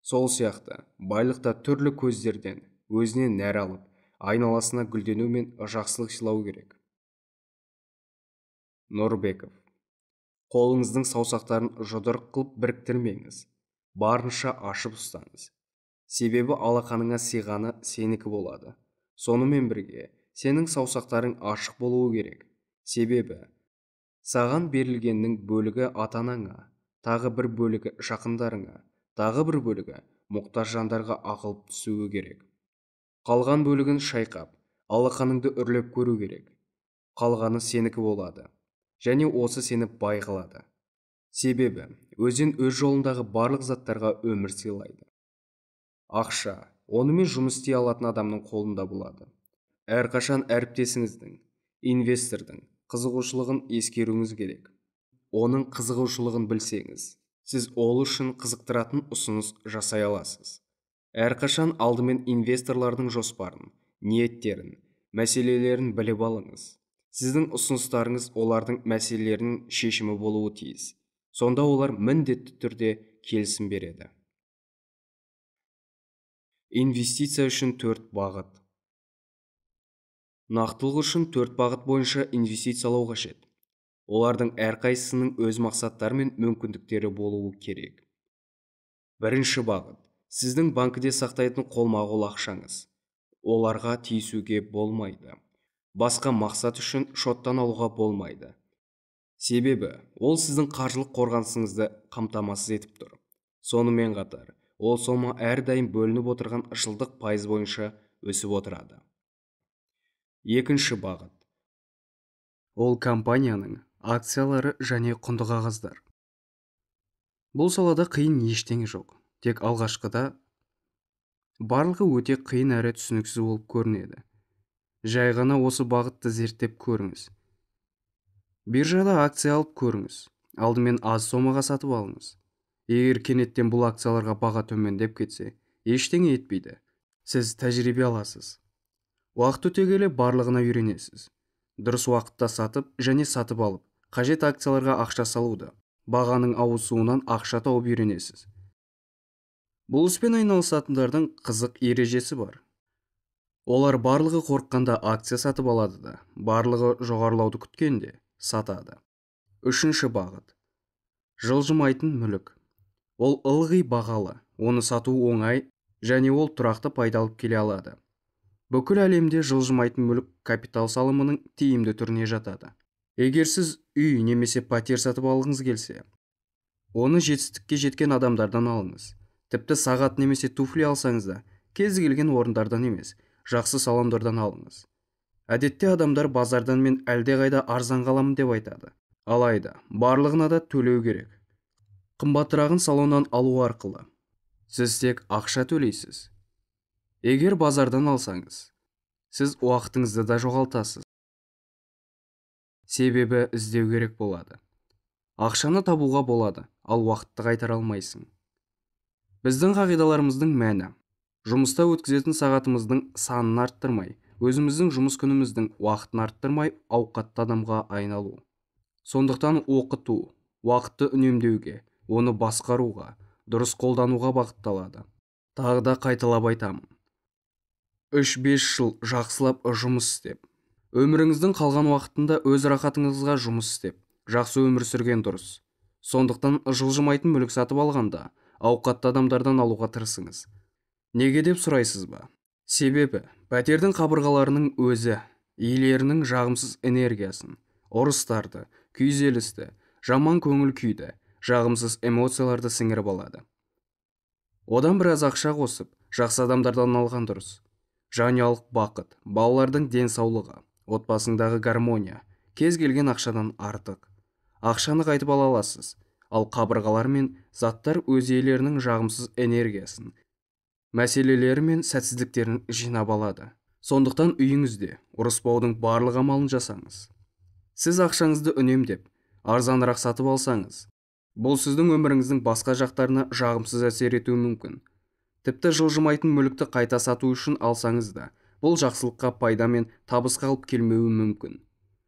Сол сияқты, байлық та түрлі көздерден өзіне нәр алып, айналасына гүлдену мен жақсылық сыйлау керек. Нұрбеков. Қолыңыздың саусақтарын жұдырық қылып біріктірмеңіз. Барынша ашып ұстаңыз. Себебі алақаныңа сыйғаны сенікі болады. Сонымен бірге сенің саусақтарың ашық болуы керек. Себебі саған берілгеннің бөлігі ата-анаңа, тағы бір бөлігі жақындарыңа, тағы бір бөлігі мұқтаж жандарға ағылып түсуі керек. Қалған бөлігін шайқап, алақаныңды үрлеп көру керек. Қалғаны сенікі болады. Және осы сені бай қылады. Себебі өзен өз жолындағы барлық заттарға өмір сыйлайды. Ақша онымен жұмыс істей алатын адамның қолында болады. Әрқашан әріптесіңіздің, инвестордың қызығушылығын ескеруіңіз керек. Оның қызығушылығын білсеңіз, сіз ол үшін қызықтыратын ұсыныс жасай аласыз. Әрқашан алдымен инвесторлардың жоспарын, ниеттерін, мәселелерін біліп алыңыз. Сіздің ұсыныстарыңыз олардың мәселелерінің шешімі болуы тиіс. Сонда олар міндетті түрде келісім береді. Инвестиция үшін төрт бағыт. Нақтылық үшін төрт бағыт бойынша инвестициялау қажет. Олардың әрқайсысының өз мақсаттары мен мүмкіндіктері болуы керек. Бірінші бағыт. Сіздің банкіде сақтайтын қолма-қол ақшаңыз. Оларға тиісуге болмайды. Басқа мақсат үшін шоттан алуға болмайды. Себебі ол сіздің қаржылық қорғанысыңызды қамтамасыз етіп тұр. Сонымен қатар, ол сома әрдайым бөлініп отырған жылдық пайыз бойынша өсіп отырады. Екінші бағыт. Ол компанияның акциялары және құнды қағаздар. Бұл салада қиын ештеңе жоқ. Тек алғашқыда барлығы өте қиын әрі түсініксіз болып көрінеді. Жай ғана осы бағытты зерттеп көріңіз. Биржада акция алып көріңіз. Алдымен аз сомаға сатып алыңыз. Егер кенеттен бұл акцияларға баға төмендеп кетсе, ештеңе етпейді. Сіз тәжірибе аласыз. Уақыт өте келе барлығына үйренесіз. Дұрыс уақытта сатып және сатып алып, қажет акцияларға ақша салуды, бағаның ауысуынан ақша тауып үйренесіз. Бұл іспен айналысатындардың қызық ережесі бар. Олар барлығы қорыққанда акция сатып алады да, барлығы жоғарылауды күткенде сатады. Үшінші бағыт. Жылжымайтын мүлік. Ол ылғи бағалы, оны сату оңай және ол тұрақты пайда алып келе алады. Бүкіл әлемде жылжымайтын мүлік капитал салымының тиімді түріне жатады. Егер сіз үй немесе пәтер сатып алғыңыз келсе, оны жетістікке жеткен адамдардан алыңыз. Тіпті сағат немесе туфли алсаңыз да, кез келген орындардан емес, жақсы салондардан алыңыз. Әдетте адамдар базардан мен әлдеқайда арзанға аламын деп айтады. Алайда, барлығына да төлеу керек. Қымбатырағын салоннан алу арқылы. Сіз тек ақша төлейсіз. Егер базардан алсаңыз, сіз уақытыңызды да жоғалтасыз. Себебі іздеу керек болады. Ақшаны табуға болады, ал уақытты қайтара алмайсың. Біздің қағидаларымыздың мәні жұмыста өткізетін сағатымыздың санын арттырмай, өзіміздің жұмыс күніміздің уақытын арттырмай ауқатты адамға айналу. Сондықтан оқыту, уақытты үнемдеуге, оны басқаруға, дұрыс қолдануға бағытталады. Тағы да қайталап айтамын. 3-5 жыл жақсылап жұмыс істеп, өміріңіздің қалған уақытында өз рахатыңызға жұмыс істеп, жақсы өмір сүрген дұрыс. Сондықтан жылжымайтын мүлік сатып алғанда, ауқатты адамдардан алуға тырысыңыз. Неге деп сұрайсыз ба? Себебі пәтердің қабырғаларының өзі иелерінің жағымсыз энергиясын, ұрыстарды, күйзелісті, жаман көңіл күйді, жағымсыз эмоцияларды сіңіріп алады. Одан біраз ақша қосып, жақсы адамдардан алған дұрыс. Жанұялық бақыт, балалардың денсаулығы, отбасыңдағы гармония, кез келген ақшадан артық. Ақшаны қайтып ала аласыз, ал қабырғалар мен заттар өз иелерінің жағымсыз энергиясын, мәселелері мен сәтсіздіктерін жинап алады. Сондықтан үйіңізде ұрыспаудың барлық амалын жасаңыз. Сіз ақшаңызды үнемдеп, арзанырақ сатып алсаңыз, бұл сіздің өміріңіздің басқа жақтарына жағымсыз әсер етуі мүмкін. Тіпті жылжымайтын мүлікті қайта сату үшін алсаңыз да, бұл жақсылыққа пайда мен табысқа алып келмеуі мүмкін.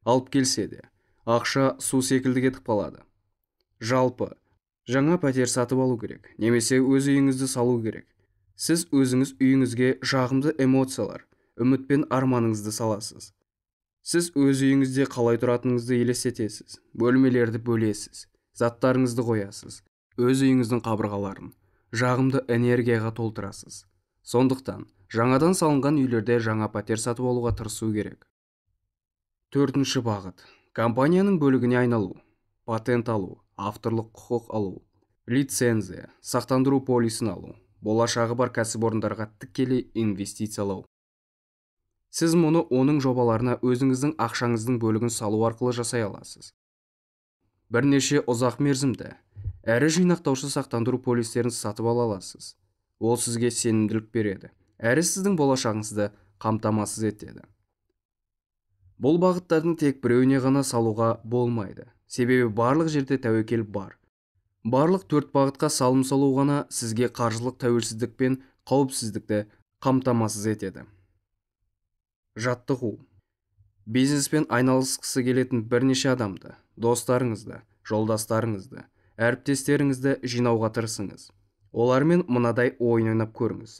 Алып келсе де, ақша су секілді кетіп қалады. Жалпы, жаңа пәтер сатып алу керек, немесе өз үйіңізді салу керек. Сіз өзіңіз үйіңізге жағымды эмоциялар, үміт пен арманыңызды саласыз. Сіз өз үйіңізде қалай тұратыныңызды елестетесіз, бөлмелерді бөлесіз, заттарыңызды қоясыз, өз үйіңіздің қабырғаларын жағымды энергияға толтырасыз. Сондықтан жаңадан салынған үйлерде жаңа пәтер сатып алуға тырысу керек. Төртінші бағыт. Компанияның бөлігіне айналу, патент алу, авторлық құқық алу, лицензия, сақтандыру полисін алу, болашағы бар кәсіпорындарға тікелей инвестициялау. Сіз мұны оның жобаларына өзіңіздің ақшаңыздың бөлігін салу арқылы жасай аласыз. Бірнеше ұзақ мерзімді әрі жинақтаушы сақтандыру полистерін сатып ала аласыз. Ол сізге сенімділік береді, әрі сіздің болашағыңызды қамтамасыз етеді. Бұл бағыттардың тек біреуіне ғана салуға болмайды, себебі барлық жерде тәуекел бар. Барлық төрт бағытқа салым салу ғана сізге қаржылық тәуелсіздік пен қауіпсіздікті қамтамасыз етеді. Жаттығу. Бизнеспен айналысқысы келетін бірнеше адамды, достарыңызды, жолдастарыңызды, әріптестеріңізді жинауға тырысыңыз. Олармен мынадай ойын ойнап көріңіз.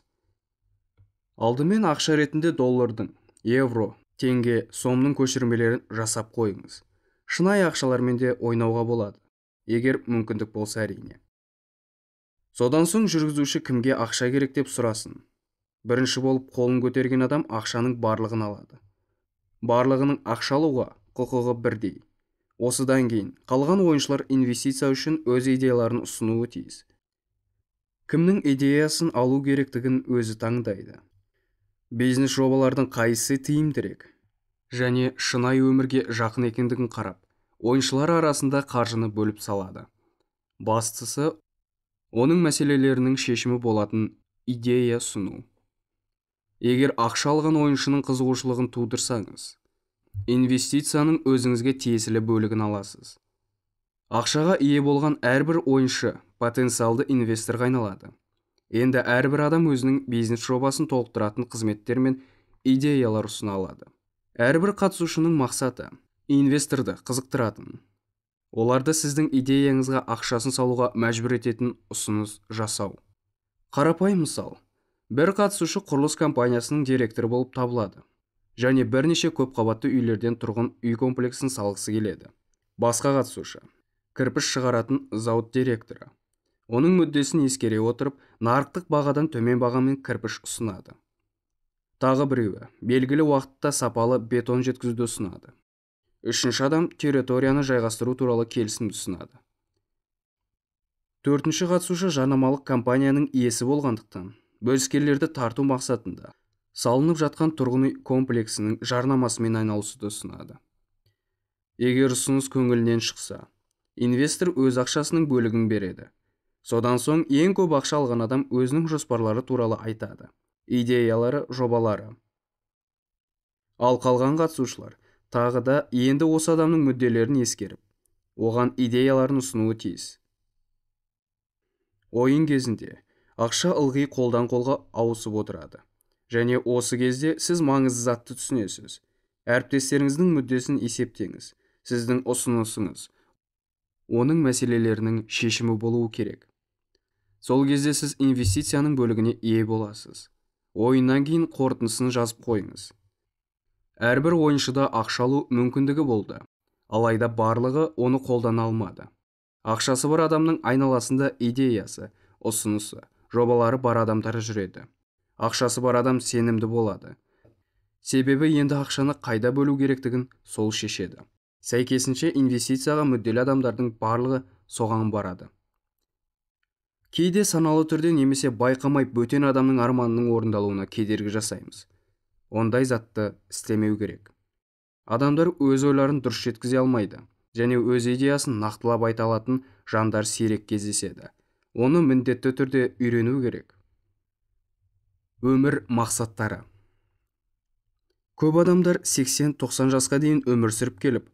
Алдымен ақша ретінде доллардың, евро, теңге, сомның көшірмелерін жасап қойыңыз. Шынайы ақшалармен де ойнауға болады, егер мүмкіндік болса әрине. Содан соң жүргізуші кімге ақша керек деп сұрасын. Бірінші болып қолын көтерген адам ақшаның барлығын алады. Барлығының ақша алуға құқығы бірдей. Осыдан кейін қалған ойыншылар инвестиция үшін өз идеяларын ұсынуы тиіс. Кімнің идеясын алу керектігін өзі таңдайды. Бизнес жобалардың қайсысы тиімдірек және шынайы өмірге жақын екендігін қарап, ойыншылар арасында қаржыны бөліп салады. Бастысы, Оның мәселелерінің шешімі болатын идея ұсыну. Егер ақша алған ойыншының қызығушылығын тудырсаңыз, инвестицияның өзіңізге тиесілі бөлігін аласыз. Ақшаға ие болған әрбір ойыншы потенциалды инвесторға айналады. Енді әрбір адам өзінің бизнес жобасын толықтыратын қызметтер мен идеялар ұсына алады. Әрбір қатысушының мақсаты инвесторды қызықтыратын, оларды сіздің идеяңызға ақшасын салуға мәжбүр ететін ұсыныс жасау. Қарапайым мысал, бір қатысушы құрылыс компаниясының директоры болып табылады және бірнеше көпқабатты үйлерден тұрғын үй комплексін салғысы келеді. Басқа қатысушы кірпіш шығаратын зауыт директоры. Оның мүддесін ескере отырып, нарықтық бағадан төмен бағамен кірпіш ұсынады. Тағы біреуі белгілі уақытта сапалы бетон жеткізуді ұсынады. Үшінші адам территорияны жайғастыру туралы келісімді ұсынады. Төртінші қатысушы жарнамалық компанияның иесі болғандықтан, бөліскерлерді тарту мақсатында салынып жатқан тұрғын үй комплексінің жарнамасымен айналысуды ұсынады. Егер ұсыныс көңілінен шықса, инвестор өз ақшасының бөлігін береді. Содан соң ең көп ақша алған адам өзінің жоспарлары туралы айтады, идеялары, жобалары. Ал қалған қатысушылар тағы да енді осы адамның мүдделерін ескеріп, оған идеяларын ұсынуы тиіс. Ойын кезінде ақша ылғи қолдан қолға ауысып отырады. Және осы кезде сіз маңызды затты түсінесіз. Әріптестеріңіздің мүддесін есептеңіз. Сіздің ұсынысыңыз оның мәселелерінің шешімі болуы керек. Сол кезде сіз инвестицияның бөлігіне ие боласыз. Ойыннан кейін қорытындысын жазып қойыңыз. Әрбір ойыншыда ақша алу мүмкіндігі болды. Алайда барлығы оны қолдана алмады. Ақшасы бар адамның айналасында идеясы, ұсынысы, жобалары бар адамдар жүреді. Ақшасы бар адам сенімді болады. Себебі енді ақшаны қайда бөлу керектігін сол шешеді. Сәйкесінше инвестицияға мүдделі адамдардың барлығы соған барады. Кейде саналы түрде немесе байқамай бөтен адамның арманының орындалуына кедергі жасаймыз. Ондай затты істемеу керек. Адамдар өз ойларын дұрыс жеткізе алмайды және өз идеясын нақтылап айта алатын жандар сирек кездеседі. Оны міндетті түрде үйрену керек. Өмір мақсаттары. Көп адамдар 80-90 жасқа дейін өмір сүріп келіп,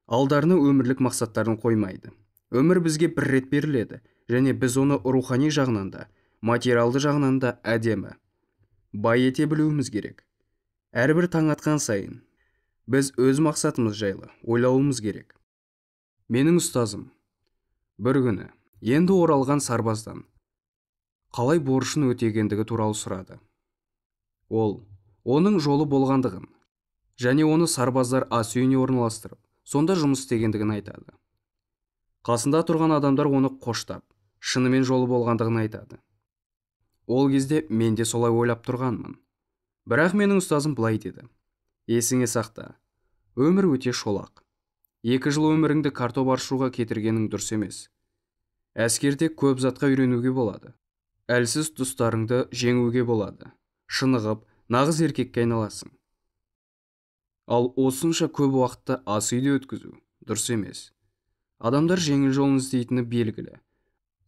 алдарына өмірлік мақсаттарын қоймайды. Өмір бізге бір рет беріледі, және біз оны рухани жағынан да, материалды жағынан да әдемі, бай ете білуіміз керек. Әрбір таң атқан сайын біз өз мақсатымыз жайлы ойлауымыз керек. Менің ұстазым бір күні енді оралған сарбаздан қалай борышын өтегендігі туралы сұрады. Ол оның жолы болғандығын және оны сарбаздар ас үйіне орналастырып, сонда жұмыс істегендігін айтады. Қасында тұрған адамдар оны қоштап, шынымен жолы болғандығын айтады. Ол кезде мен де солай ойлап тұрғанмын. Бірақ менің ұстазым былай деді: есіңе сақта, өмір өте шолақ. 2 жыл өміріңді картоп аршуға кетіргенің дұрыс емес. Әскерде көп затқа үйренуге болады. Әлсіз тұстарыңды жеңуге болады. Шынығып, нағыз еркекке айналасың. Ал осынша көп уақытты ас үйде өткізу дұрыс емес. Адамдар жеңіл жолын іздейтіні белгілі.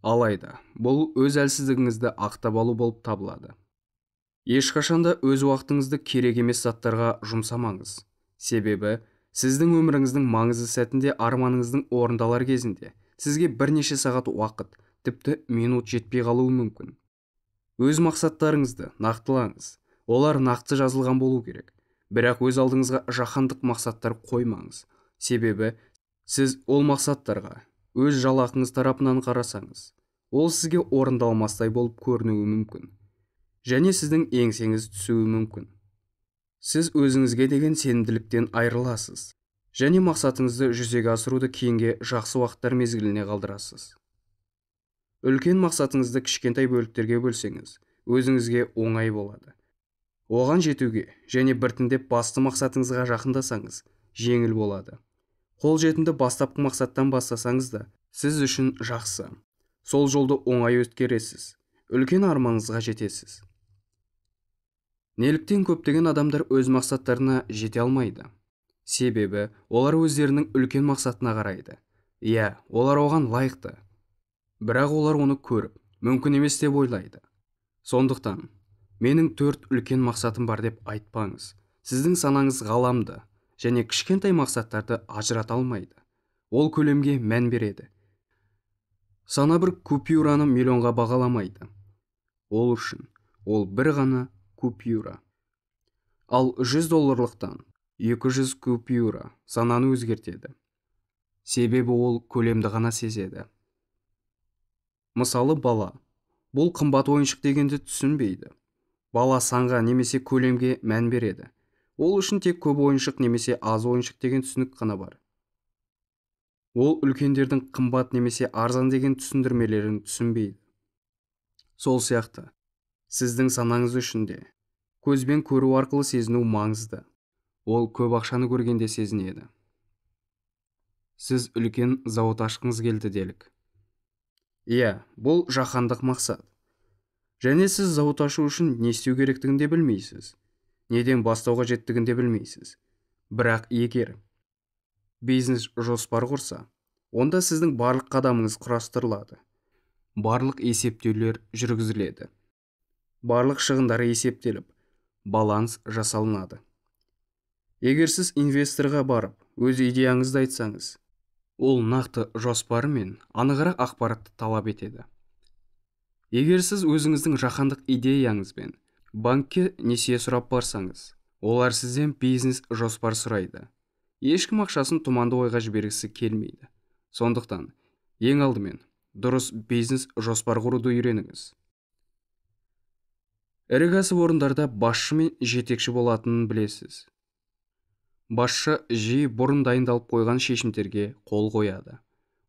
Алайда бұл өз әлсіздігіңізді ақтап алу болып табылады. Ешқашанда өз уақытыңызды керек емес заттарға жұмсамаңыз. Себебі сіздің өміріңіздің маңызды сәтінде, арманыңыздың орындалар кезінде сізге бірнеше сағат уақыт, тіпті минут жетпей қалуы мүмкін. Өз мақсаттарыңызды нақтылаңыз. Олар нақты жазылған болу керек. Бірақ өз алдыңызға жаһандық мақсаттар қоймаңыз. Себебі сіз ол мақсаттарға өз жалақыңыз тарапынан қарасаңыз, ол сізге орындалмастай болып көрінуі мүмкін. Және сіздің еңсеңіз түсуі мүмкін. Сіз өзіңізге деген сенімділіктен айырыласыз және мақсатыңызды жүзеге асыруды кейінге жақсы уақыттар мезгіліне қалдырасыз. Үлкен мақсатыңызды кішкентай бөліктерге бөлсеңіз, өзіңізге оңай болады. Оған жетуге және біртіндеп басты мақсатыңызға жақындасаңыз, жеңіл болады. Қолжетімді бастапқы мақсаттан бастасаңыз да, сіз үшін жақсы. Сол жолды оңай өткересіз, үлкен арманыңызға жетесіз. Неліктен көптеген адамдар өз мақсаттарына жете алмайды? Себебі олар өздерінің үлкен мақсатына қарайды. Иә, олар оған лайықты. Бірақ олар оны көріп, Мүмкін емес деп ойлайды. Сондықтан менің 4 үлкен мақсатым бар деп айтпаңыз. Сіздің санаңыз ғаламды және кішкентай мақсаттарды ажырата алмайды. Ол көлемге мән береді. Сана бір купюраны миллионға бағаламайды. Ол үшін ол бір ғана купюра. Ал 100 долларлықтан 200 купюра сананы өзгертеді. Себебі ол көлемді ғана сезеді. Мысалы, бала бұл қымбат ойыншық дегенді түсінбейді. Бала санға немесе көлемге мән береді. Ол үшін тек көп ойыншық немесе аз ойыншық деген түсінік қана бар. Ол үлкендердің қымбат немесе арзан деген түсіндірмелерін түсінбейді. Сол сияқты, сіздің санаңыз үшін де көзбен көру арқылы сезіну маңызды. Ол көп ақшаны көргенде сезінеді. Сіз үлкен зауыт ашқыңыз келді делік. Иә, бұл жаһандық мақсат. Және сіз зауыт ашу үшін не істеу керектігін де білмейсіз. Неден бастау қажеттігін де білмейсіз. Бірақ егер бизнес жоспар құрса, онда сіздің барлық қадамыңыз құрастырылады. Барлық есептеулер жүргізіледі. Барлық шығындар есептеліп, баланс жасалынады. Егер сіз инвесторға барып, өз идеяңызды айтсаңыз, ол нақты жоспары мен анығырақ ақпаратты талап етеді. Егер сіз өзіңіздің жаһандық идеяңызбен банкке несие сұрап барсаңыз, олар сізден бизнес жоспар сұрайды. Ешкім ақшасын тұманды ойға жібергісі келмейді. Сондықтан ең алдымен дұрыс бизнес жоспар құруды үйреніңіз. Ірі кәсіпорындарда басшы мен жетекші болатынын білесіз. Басшы жиі бұрын дайындалып қойған шешімдерге қол қояды.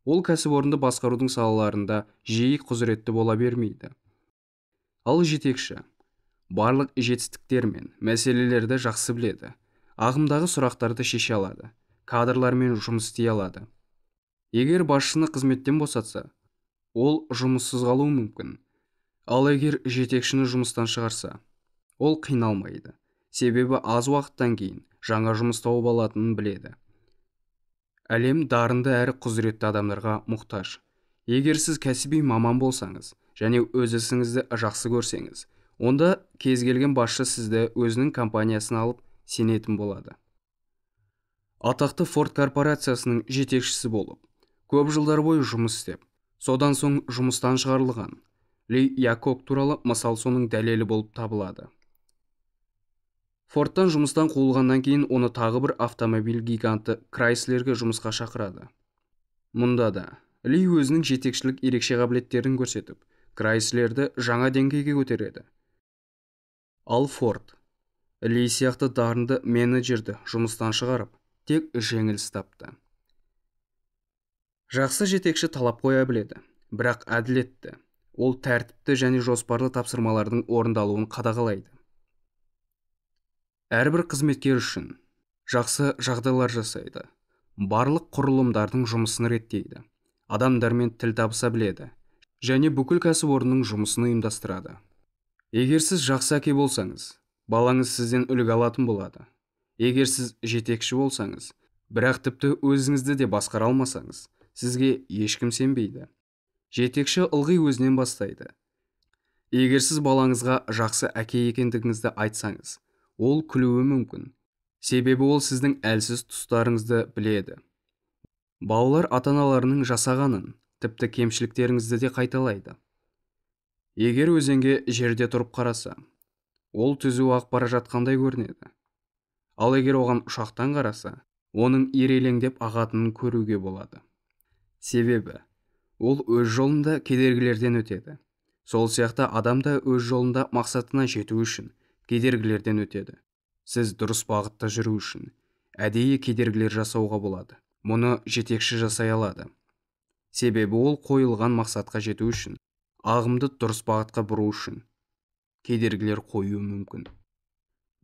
Ол кәсіпорынды басқарудың салаларында жиі құзыретті бола бермейді. Ал жетекші барлық жетістіктер мен мәселелерді жақсы біледі. Ағымдағы сұрақтарды шеше алады, кадрлармен жұмыс істей алады. Егер басшыны қызметтен босатса, ол жұмыссыз қалуы мүмкін. Ал егер жетекшіні жұмыстан шығарса, ол қиналмайды. Себебі аз уақыттан кейін жаңа жұмыс тауып алатынын біледі. Әлем дарынды әрі құзыретті адамдарға мұқтаж. Егер сіз кәсіби маман болсаңыз және өз ісіңізді жақсы көрсеңіз, онда кез келген басшы сізді өзінің компаниясына алып сенетін болады. Атақты Ford корпорациясының жетекшісі болып, көп жылдар бойы жұмыс істеп, содан соң жұмыстан шығарылған Ли Якок туралы мысал соның дәлелі болып табылады. Фордтан жұмыстан қуылғаннан кейін оны тағы бір автомобиль гиганты Крайслерге жұмысқа шақырады. Мұнда да Ли өзінің жетекшілік ерекше қабілеттерін көрсетіп, Крайслерді жаңа деңгейге көтереді. Ал Форд Ли сияқты дарынды менеджерді жұмыстан шығарып, тек жеңіліс тапты. Жақсы жетекші талап қоя біледі, бірақ әділетті. Ол тәртіпті және жоспарлы тапсырмалардың орындалуын қадағалайды. Әрбір қызметкер үшін жақсы жағдайлар жасайды. Барлық құрылымдардың жұмысын реттейді. Адамдармен тіл табыса біледі және бүкіл кәсіпорынның жұмысын ұйымдастырады. Егер сіз жақсы әке болсаңыз, балаңыз сізден үлгі алатын болады. Егер сіз жетекші болсаңыз, бірақ тіпті өзіңізді де басқара алмасаңыз, сізге ешкім сенбейді. Жетекші ылғи өзінен бастайды. Егер сіз балаңызға жақсы әке екендігіңізді айтсаңыз, ол күлуі мүмкін. Себебі ол сіздің әлсіз тұстарыңызды біледі. Балалар ата-аналарының жасағанын, тіпті кемшіліктеріңізді де қайталайды. Егер өзенге жерде тұрып қараса, ол түзу ағып бара жатқандай көрінеді. Ал егер оған ұшақтан қараса, оның ирелеңдеп ағатынын көруге болады. Себебі ол өз жолында кедергілерден өтеді. Сол сияқты адам да өз жолында мақсатына жету үшін кедергілерден өтеді. Сіз дұрыс бағытта жүру үшін әдейі кедергілер жасауға болады. Мұны жетекші жасай алады. Себебі ол қойылған мақсатқа жету үшін, ағымды дұрыс бағытқа бұру үшін кедергілер қоюы мүмкін.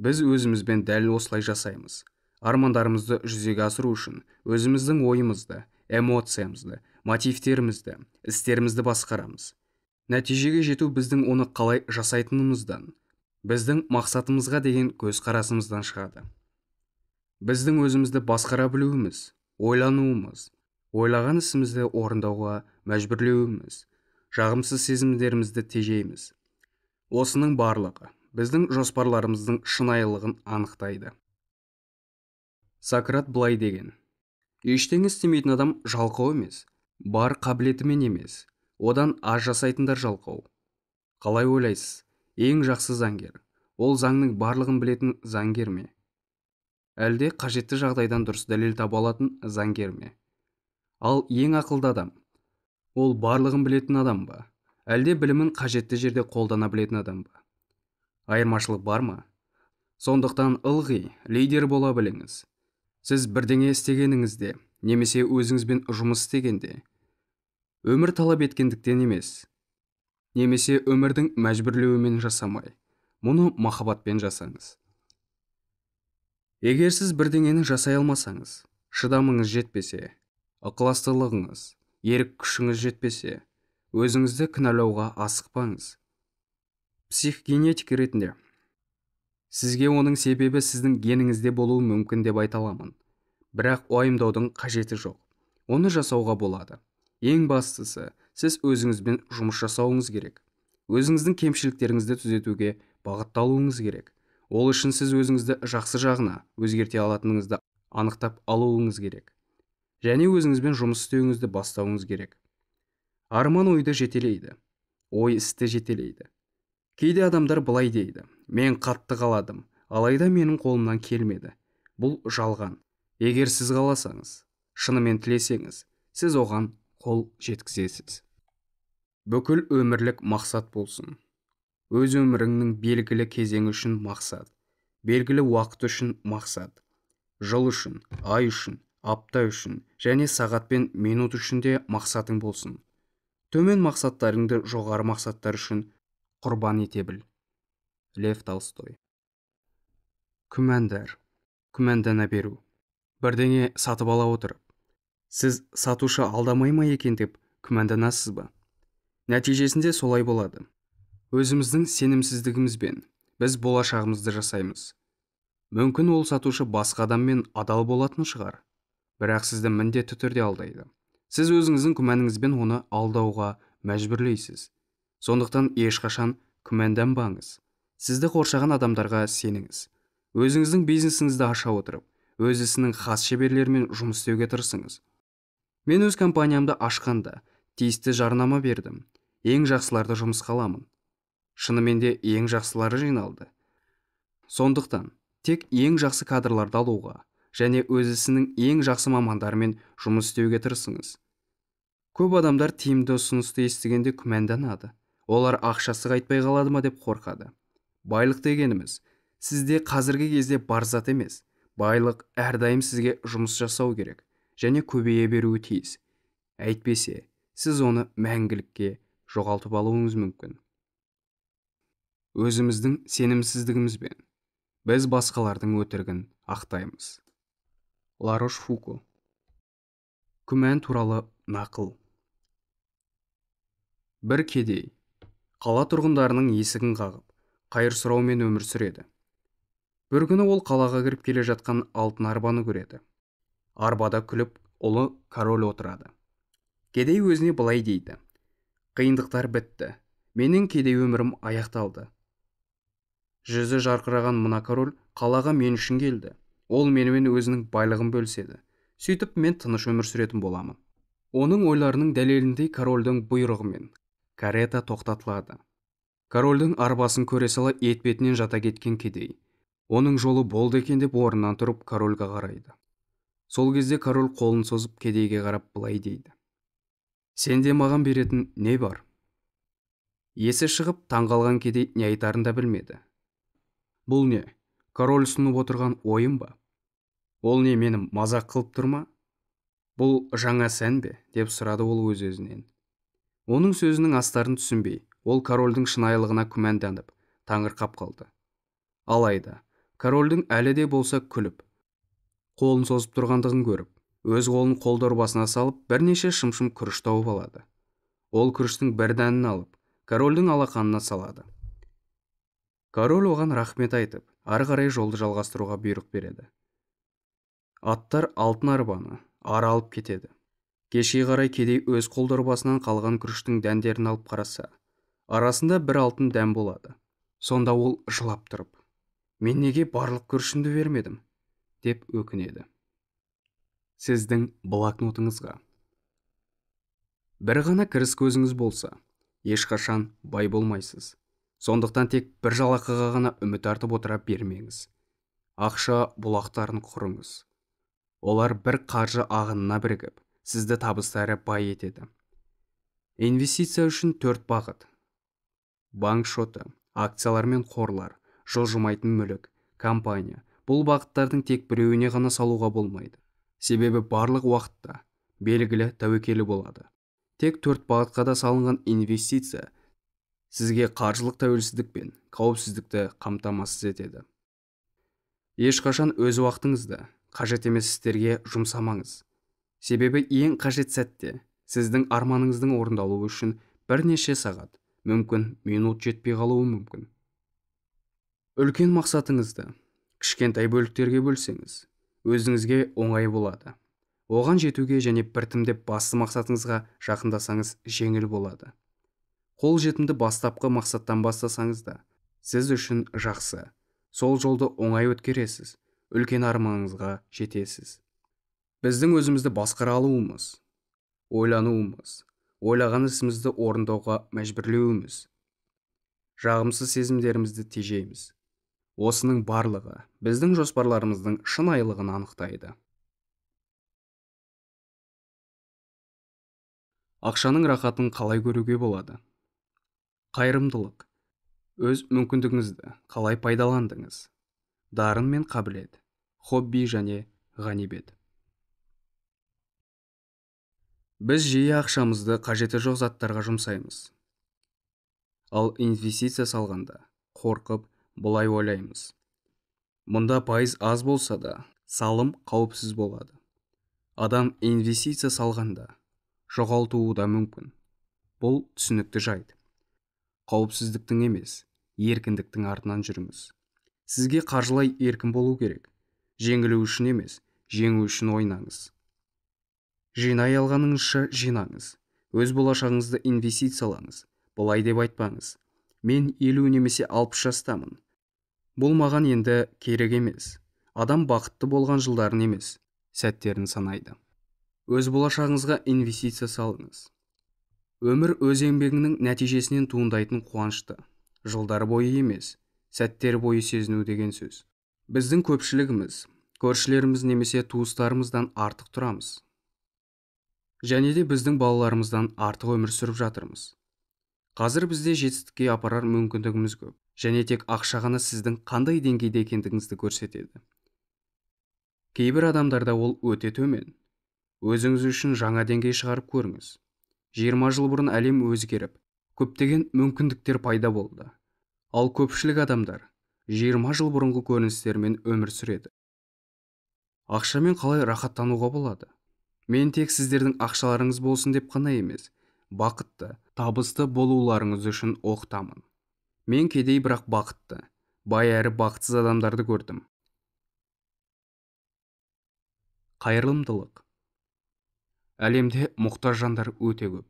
Біз өзімізбен дәл осылай жасаймыз. Армандарымызды жүзеге асыру үшін өзіміздің ойымызды, эмоциямызды, мотивтерімізді, істерімізді басқарамыз. Нәтижеге жету біздің оны қалай жасайтынымыздан, біздің мақсатымызға деген көзқарасымыздан шығады. Біздің өзімізді басқара білуіміз, ойлануымыз, ойлаған ісімізді орындауға мәжбүрлеуіміз, Жағымсыз сезімдерімізді тежейміз. Осының барлығы біздің жоспарларымыздың шынайылығын анықтайды. Сократ былай деген: ештеңе істемейтін адам жалқау емес, бар қабілетімен емес, одан аз жасайтындар жалқау. Қалай ойлайсыз, ең жақсы заңгер ол заңның барлығын білетін заңгер ме? Әлде қажетті жағдайдан дұрыс дәлел таба алатын заңгер ме? Ал ең ақылды адам ол барлығын білетін адам ба? Әлде білімін қажетті жерде қолдана білетін адам ба? Айырмашылық бар ма? Сондықтан ылғи лидер бола біліңіз. Сіз бірдеңе істегеніңізде, немесе өзіңізбен жұмыс істегенде, өмір талап еткендіктен емес, немесе өмірдің мәжбүрлеуімен жасамай, мұны махаббатпен жасаңыз. Егер сіз бірдеңені жасай алмасаңыз, шыдамыңыз жетпесе, ықыластылығыңыз, ерік күшіңіз жетпесе, өзіңізді кінәлауға асықпаңыз. Психогенетик ретінде сізге оның себебі сіздің геніңізде болуы мүмкін деп айта аламын. Бірақ уайымдаудың қажеті жоқ. Оны жасауға болады. Ең бастысы, сіз өзіңізбен жұмыс жасауыңыз керек. Өзіңіздің кемшіліктеріңізді түзетуге бағытталуыңыз керек. Ол үшін сіз өзіңізді жақсы жағына өзгерте алатыныңызды анықтап алуыңыз керек. Және өзіңізбен жұмыс істеуіңізді бастауыңыз керек. Арман ойды жетелейді. Ой істі жетелейді. Кейде адамдар былай дейді: мен қатты қаладым, алайда менің қолымнан келмеді. Бұл жалған. Егер сіз қаласаңыз, шынымен тілесеңіз, сіз оған қол жеткізесіз. Бүкіл өмірлік мақсат болсын. Өз өміріңнің белгілі кезеңі үшін мақсат, белгілі уақыт үшін мақсат, жыл үшін, ай үшін, апта үшін және сағат пен минут үшін де мақсатың болсын. Төмен мақсаттарыңды жоғары мақсаттар үшін құрбан ете біл. Лев Толстой. Күмәндар, күмәндана беру. Бірдеңе сатып ала отырып, сіз сатушы алдамай ма екен деп күмәнданасыз ба? Нәтижесінде солай болады. Өзіміздің сенімсіздігімізбен біз болашағымызды жасаймыз. Мүмкін ол сатушы басқа адаммен адал болатын шығар, бірақ сізді міндетті түрде алдайды. Сіз өзіңіздің күмәніңізбен оны алдауға мәжбүрлейсіз. Сондықтан ешқашан күмәнданбаңыз. Сізді қоршаған адамдарға сеніңіз. Өзіңіздің бизнесіңізді аша отырып, өз ісінің хас шеберлерімен жұмыс істеуге тырысыңыз. Мен өз компаниямды ашқанда тиісті жарнама бердім. Ең жақсыларды жұмысқа аламын. Шынымен де ең жақсылары жиналды. Сондықтан тек ең жақсы кадрларды алуға және өз ісінің ең жақсы мамандарымен жұмыс істеуге тырысыңыз. Көп адамдар тиімді ұсынысты естігенде күмәнданады. Олар ақшасы қайтпай қалады ма деп қорқады. Байлық дегеніміз сізде қазіргі кезде бар зат емес. Байлық әрдайым сізге жұмыс жасау керек және көбейе беруі тиіс. Әйтпесе, сіз оны мәңгілікке жоғалтып алуыңыз мүмкін. Өзіміздің сенімсіздігімізбен біз басқалардың өтірігін ақтаймыз. Ларош Фуко. Күмән туралы нақыл. Бір кедей қала тұрғындарының есігін қағып, қайыр сұраумен өмір сүреді. Бір күні ол қалаға кіріп келе жатқан алтын арбаны көреді. Арбада күліп, ұлы король отырады. Кедей өзіне былай дейді: қиындықтар бітті, менің кедей өмірім аяқталды. Жүзі жарқыраған мына король қалаға мен үшін келді. Ол менімен өзінің байлығын бөліседі. Сөйтіп мен тыныш өмір сүретін боламын. Оның ойларының дәлеліндей корольдің бұйрығымен карета тоқтатылады. Корольдің арбасын көре сала етбетінен жата кеткен кедей оның жолы болды екен деп орнынан тұрып корольге қарайды. Сол кезде король қолын созып кедейге қарап былай дейді: сенде маған беретін не бар? Есі шығып таңғалған кедей не айтарын да білмеді. Бұл не, король ұсынып отырған ойын ба? Ол не, мені мазақ қылып тұр ма? Бұл жаңа сән бе? Деп сұрады ол өз-өзінен. Оның сөзінің астарын түсінбей, ол корольдің шынайылығына күмәнданып, таңырқап қалды. Алайда, корольдің әлі де болса күліп, қолын созып тұрғандығын көріп, өз қолын қол дорбасына салып, бірнеше шымшым күріш тауып алады. Ол күріштің бір дәнін алып, корольдің алақанына салады. Король оған рахмет айтып, ары қарай жолды жалғастыруға бұйрық береді. Аттар алтын арбаны ары алып кетеді. Кешке қарай кедей өз қолдорбасынан қалған күріштің дәндерін алып қараса, арасында бір алтын дән болады. Сонда ол жылап тұрып, «Мен неге барлық күрішімді бермедім?» деп өкінеді. Сіздің блокнотыңызға. Бір ғана кіріс көзіңіз болса, ешқашан бай болмайсыз. Сондықтан тек бір жалақыға ғана үміт артып отыра бермеңіз. Ақша бұлақтарын құрыңыз. Олар бір қаржы ағынына бірігіп, сізді табысты әрі бай етеді. Инвестиция үшін 4 бағыт. Банк шоты, акциялар мен қорлар, жылжымайтын мүлік, компания. Бұл бағыттардың тек біреуіне ғана салуға болмайды. Себебі барлық уақытта белгілі тәуекелі болады. Тек 4 бағытқа да салынған инвестиция сізге қаржылық тәуелсіздік пен қауіпсіздікті қамтамасыз етеді. Ешқашан өз уақытыңызды қажет емес істерге жұмсамаңыз. Себебі ең қажет сәтте сіздің арманыңыздың орындалуы үшін бірнеше сағат, мүмкін минут жетпей қалуы мүмкін. Үлкен мақсатыңызды кішкентай бөліктерге бөлсеңіз, өзіңізге оңай болады. Оған жетуге және біртіндеп басты мақсатыңызға жақындасаңыз жеңіл болады. Қол жетімді бастапқы мақсаттан бастасаңыз да, сіз үшін жақсы. Сол жолды оңай өткересіз, үлкен арманыңызға жетесіз. Біздің өзімізді басқара алуымыз, ойлануымыз, ойлаған ісімізді орындауға мәжбүрлеуіміз, жағымсыз сезімдерімізді тежейміз. Осының барлығы біздің жоспарларымыздың шынайылығын анықтайды. Ақшаның рахатын қалай көруге болады? Қайырымдылық. Өз мүмкіндігіңізді қалай пайдаландыңыз? Дарын мен қабілет, хобби және ғанибет. Біз жиі ақшамызды қажеті жоқ заттарға жұмсаймыз. Ал инвестиция салғанда қорқып бұлай ойлаймыз. Мұнда пайыз аз болса да, салым қауіпсіз болады. Адам инвестиция салғанда жоғалтуы да мүмкін. Бұл түсінікті жайт. Қауіпсіздіктің емес, еркіндіктің артынан жүріңіз. Сізге қаржылай еркін болу керек. Жеңілу үшін емес, жеңу үшін ойнаңыз. Жинай алғаныңызша жинаңыз. Өз болашағыңызды инвестициялаңыз. Бұлай деп айтпаңыз. Мен 50 немесе 60 жастамын. Бұл маған енді керек емес. Адам бақытты болған жылдарын емес, сәттерін санайды. Өз болашағыңызға инвестиция салыңыз. Өмір өз еңбегіңнің нәтижесінен туындайтын қуанышты жылдар бойы емес, сәттер бойы сезіну деген сөз. Біздің көпшілігіміз көршілеріміз немесе туыстарымыздан артық тұрамыз. Және де біздің балаларымыздан артық өмір сүріп жатырмыз. Қазір бізде жетістікке апарар мүмкіндігіміз көп. Және тек ақша ғана сіздің қандай деңгейде екендігіңізді көрсетеді. Кейбір адамдарда ол өте төмен. Өзіңіз үшін жаңа деңгей шығарып көріңіз. 20 жыл бұрын әлем өзгеріп, көптеген мүмкіндіктер пайда болды. Ал көпшілік адамдар 20 жыл бұрынғы көріністермен өмір сүреді. Ақшамен қалай рахаттануға болады? Мен тек сіздердің ақшаларыңыз болсын деп қана емес, бақытты, табысты болуларыңыз үшін оқытамын. Мен кедей бірақ бақытты, бай әрі бақытсыз адамдарды көрдім. Қайырымдылық. Әлемде мұқтаж жандар өте көп.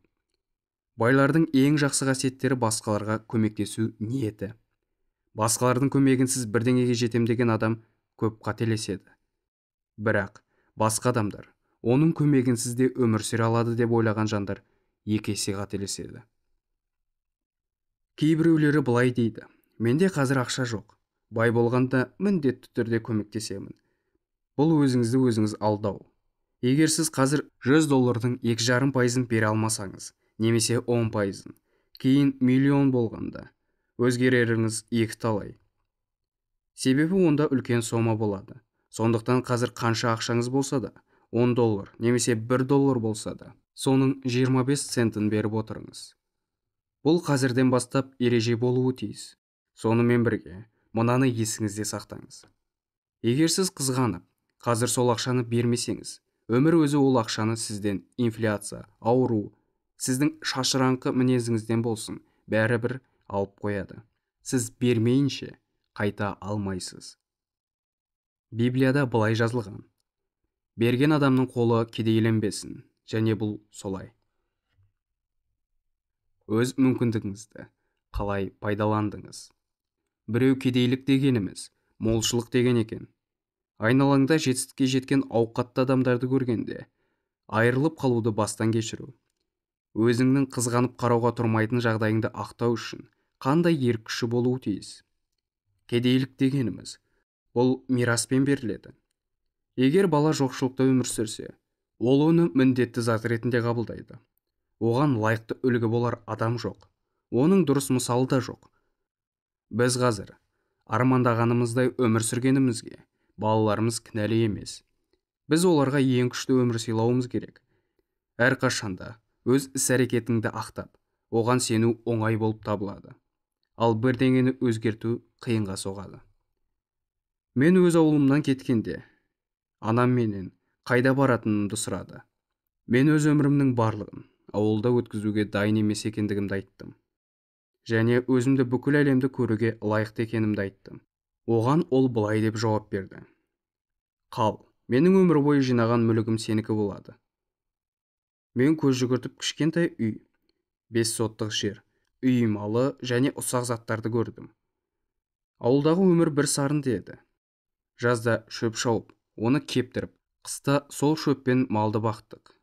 Байлардың ең жақсы қасиеттері басқаларға көмектесу ниеті. Басқалардың көмегінсіз бірдеңеге жетем деген адам көп қателеседі. Бірақ басқа адамдар оның көмегінсіз де өмір сүре алады деп ойлаған жандар екі есе қателеседі. Кейбіреулері былай дейді: менде қазір ақша жоқ, бай болғанда міндетті түрде көмектесемін. Бұл өзіңізді өзіңіз алдау. Егер сіз қазір 100 доллардың 2,5%-ын бере алмасаңыз, немесе 10%-ын, кейін миллион болғанда өзгереріңіз екі талай. Себебі онда үлкен сома болады. Сондықтан қазір қанша ақшаңыз болса да, 10 доллар немесе 1 доллар болса да, соның 25 центін беріп отырыңыз. Бұл қазірден бастап ереже болуы тиіс. Сонымен бірге мынаны есіңізде сақтаңыз. Егер сіз қызғанып, қазір сол ақшаны бермесеңіз, өмір өзі ол ақшаны сізден инфляция, ауру, сіздің шашыраңқы мінезіңізден болсын, бәрібір алып қояды. Сіз бермейінше қайта алмайсыз. Библияда былай жазылған: берген адамның қолы кедейленбесін, Және бұл солай. Өз мүмкіндігіңізді қалай пайдаландыңыз? Біреу кедейлік дегеніміз молшылық деген екен. Айналаңда жетістікке жеткен ауқатты адамдарды көргенде айырылып қалуды бастан кешіру. Өзіңнің қызғанып қарауға тұрмайтын жағдайыңды ақтау үшін қандай ерік күші болуы тиіс? Кедейлік дегеніміз бұл мираспен беріледі. Егер бала жоқшылықта өмір сүрсе, ол оны міндетті зат ретінде қабылдайды. Оған лайықты үлгі болар адам жоқ. Оның дұрыс мысалы да жоқ. Біз қазір армандағанымыздай өмір сүргенімізге балаларымыз кінәлі емес. Біз оларға ең күшті өмір сыйлауымыз керек. Әрқашанда өз іс-әрекетіңді ақтап, оған сену оңай болып табылады. Ал бірдеңені өзгерту қиынға соғады. Мен өз ауылымнан кеткенде, анам менен қайда баратынымды сұрады. Мен өз өмірімнің барлығын ауылда өткізуге дайын емес екендігімді айттым. Және өзімді бүкіл әлемді көруге лайықты екенімді айттым. Оған ол былай деп жауап берді. Қал, менің өмір бойы жинаған мүлігім сенікі болады. Мен көз жүгіртіп кішкентай үй, 5 соттық жер, үй малы және ұсақ заттарды көрдім. Ауылдағы өмір бір сарынды еді. Жазда шөп шауып, оны кептіріп, қыста сол шөппен малды бақтық.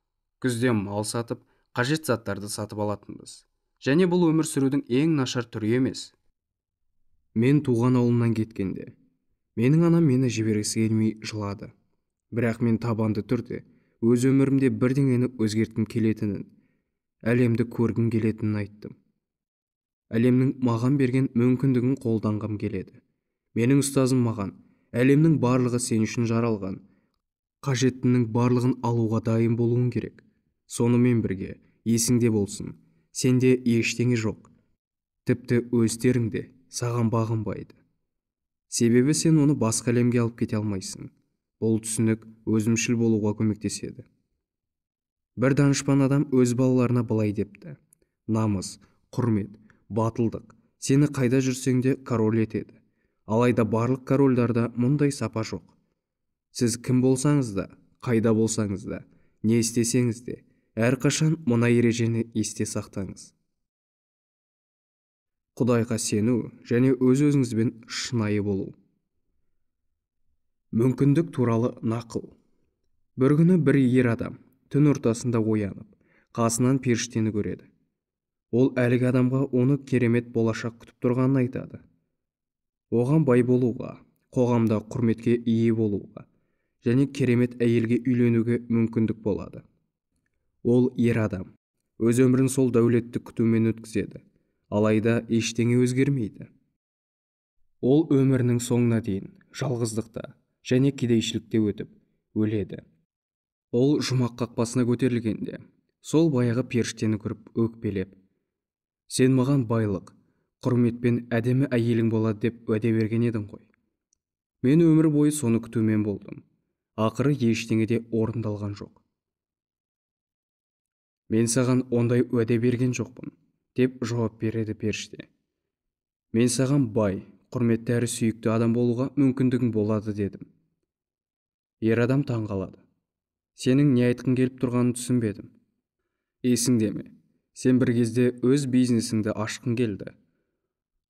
Күзде мал сатып, қажет заттарды сатып алатынбыз. Және бұл өмір сүрудің ең нашар түрі емес. Мен туған ауылымнан кеткенде, менің анам мені жібергісі келмей жылады. Бірақ мен табанды түрде өз өмірімде бірдеңені өзгерткім келетінін, әлемді көргім келетінін айттым. Әлемнің маған берген мүмкіндігін қолданғым келеді. Менің ұстазым маған, әлемнің барлығы сен үшін жаралған, қажеттінің барлығын алуға дайын болуың керек. Сонымен бірге есіңде болсын, сенде ештеңе жоқ. Тіпті өздерің де саған бағынбайды. Себебі сен оны басқа әлемге алып кете алмайсың. Бұл түсінік өзімшіл болуға көмектеседі. Бір данышпан адам өз балаларына былай депті. Намыс, құрмет, батылдық сені қайда жүрсең де король етеді. Алайда барлық корольдарда мұндай сапа жоқ. Сіз кім болсаңыз да, қайда болсаңыз да, не істесеңіз де, әрқашан мына ережені есте сақтаңыз. Құдайға сену және өз-өзіңізбен шынайы болу. Мүмкіндік туралы нақыл. Бір күні бір ер адам түн ортасында оянып, қасынан періштені көреді. Ол әлгі адамға оны керемет болашақ күтіп тұрғанын айтады. Оған бай болуға, қоғамда құрметке ие болуға және керемет әйелге үйленуге мүмкіндік болады. Ол ер адам өз өмірін сол дәулетті күтумен өткізеді. Алайда ештеңе өзгермейді. Ол өмірінің соңына дейін жалғыздықта және кедейшілікте өтіп, өледі. Ол жұмақ қақпасына көтерілгенде, сол баяғы періштені көріп өкпелеп, «Сен маған байлық, құрметпен әдемі әйелің болады деп уәде берген едің ғой. Мен өмір бойы соны күтумен болдым. Ақыры ештеңе де орындалған жоқ. Мен саған ондай уәде берген жоқпын», деп жауап береді періште. Мен саған бай, құрметті әрі сүйікті адам болуға мүмкіндігің болады дедім. Ер адам таң қалады. Сенің не айтқың келіп тұрғанын түсінбедім. Есіңде ме? Сен бір кезде өз бизнесіңді ашқың келді.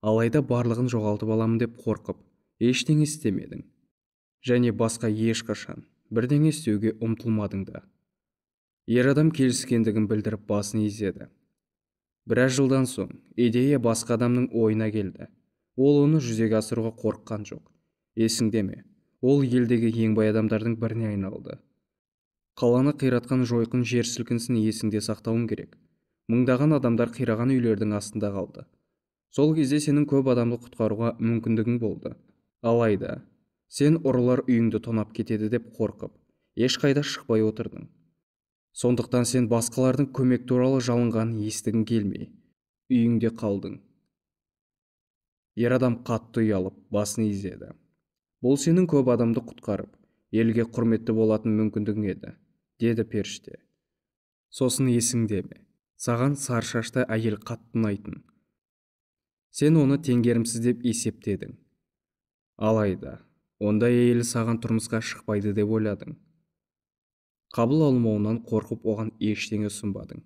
Алайда барлығын жоғалтып аламын деп қорқып, ештеңе істемедің. Және басқа ешқашан бірдеңе істеуге ұмтылмадың да. Ер адам келіскендігін білдіріп басын изеді. Біраз жылдан соң идея басқа адамның ойына келді. Ол оны жүзеге асыруға қорыққан жоқ. Есіңде ме? Ол елдегі ең бай адамдардың біріне айналды. Қаланы қиратқан жойқын жер сілкінісін есіңде сақтауың керек. Мыңдаған адамдар қираған үйлердің астында қалды. Сол кезде сенің көп адамды құтқаруға мүмкіндігің болды. Алайда сен ұрылар үйіңді тонап кетеді деп қорқып, ешқайда шықпай отырдың. Сондықтан сен басқалардың көмек туралы жалынғанын естігің келмей, үйіңде қалдың. Ер адам қатты ұялып, басын изеді. Бұл сенің көп адамды құтқарып, елге құрметті болатын мүмкіндігің еді, деді періште. Сосын есіңде ме? Саған сары шашты әйел қатты ұнайтын. Сен оны теңгерімсіз деп есептедің. Алайда, ондай әйел саған тұрмысқа шықпайды деп ойладың. Қабыл алмауынан қорқып оған ештеңе ұсынбадың.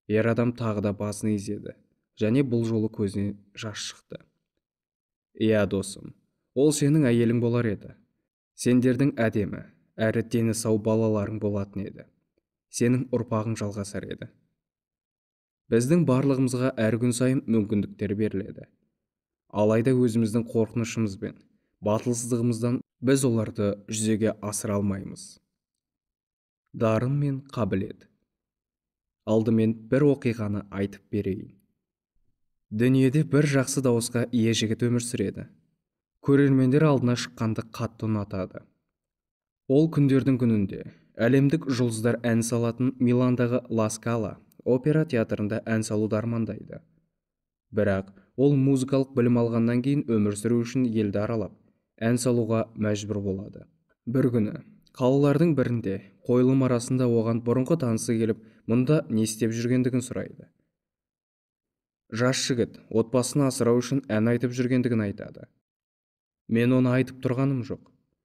Ер адам тағы да басын изеді және бұл жолы көзіне жас шықты. Иә, досым, ол сенің әйелің болар еді. Сендердің әдемі, әрі дені сау балаларың болатын еді. Сенің ұрпағың жалғасар еді. Біздің барлығымызға әр күн сайын мүмкіндіктер беріледі. Алайда өзіміздің қорқынышымыз бен батылсыздығымыздан біз оларды жүзеге асыра алмаймыз. Дарын мен қабілет. Алдымен бір оқиғаны айтып берейін. Дүниеде бір жақсы дауысқа ие жігіт өмір сүреді. Көрермендер алдына шыққанды қатты ұнатады. Ол күндердің күнінде әлемдік жұлдыздар ән салатын Миландағы Ла Скала опера театрында ән салуды армандайды. Бірақ ол музыкалық білім алғаннан кейін өмір сүру үшін елді аралап, ән салуға мәжбүр болады. Бір күні қалалардың бірінде қойылым арасында оған бұрынғы танысы келіп, мұнда не істеп жүргендігін сұрайды. Жас жігіт отбасын асырау үшін ән айтып жүргендігін айтады. Мен оны айтып тұрғаным жоқ.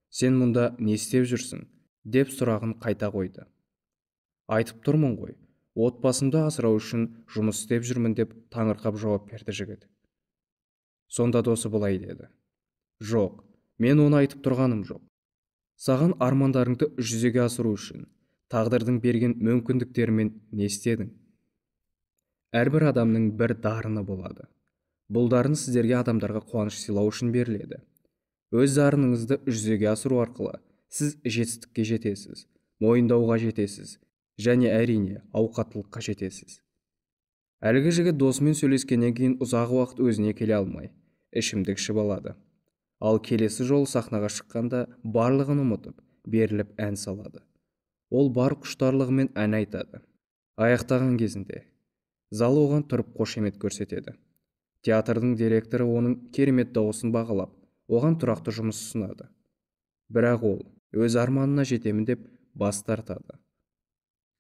Сен мұнда не істеп жүрсің? Деп сұрағын қайта қойды. Айтып тұрмын ғой, отбасымды асырау үшін жұмыс істеп жүрмін деп таңырқап жауап берді жігіт. Сонда досы былай деді. Жоқ, мен оны айтып тұрғаным жоқ. Саған армандарыңды жүзеге асыру үшін тағдырдың берген мүмкіндіктерімен не істедің? Әрбір адамның бір дарыны болады. Бұл дарын сіздерге адамдарға қуаныш сыйлау үшін беріледі. Өз дарыныңызды жүзеге асыру арқылы сіз жетістікке жетесіз, мойындауға жетесіз және әрине ауқаттылыққа жетесіз. Әлгі жігіт досымен сөйлескеннен кейін ұзақ уақыт өзіне келе алмай, ішімдік ішіп алады. Ал келесі жолы сахнаға шыққанда барлығын ұмытып, беріліп ән салады. Ол бар құштарлығымен ән айтады. Аяқтаған кезінде зал оған тұрып қошемет көрсетеді. Театрдың директоры оның керемет дауысын бағалап, оған тұрақты жұмыс ұсынады. Бірақ ол өз арманына жетемін деп бас тартады.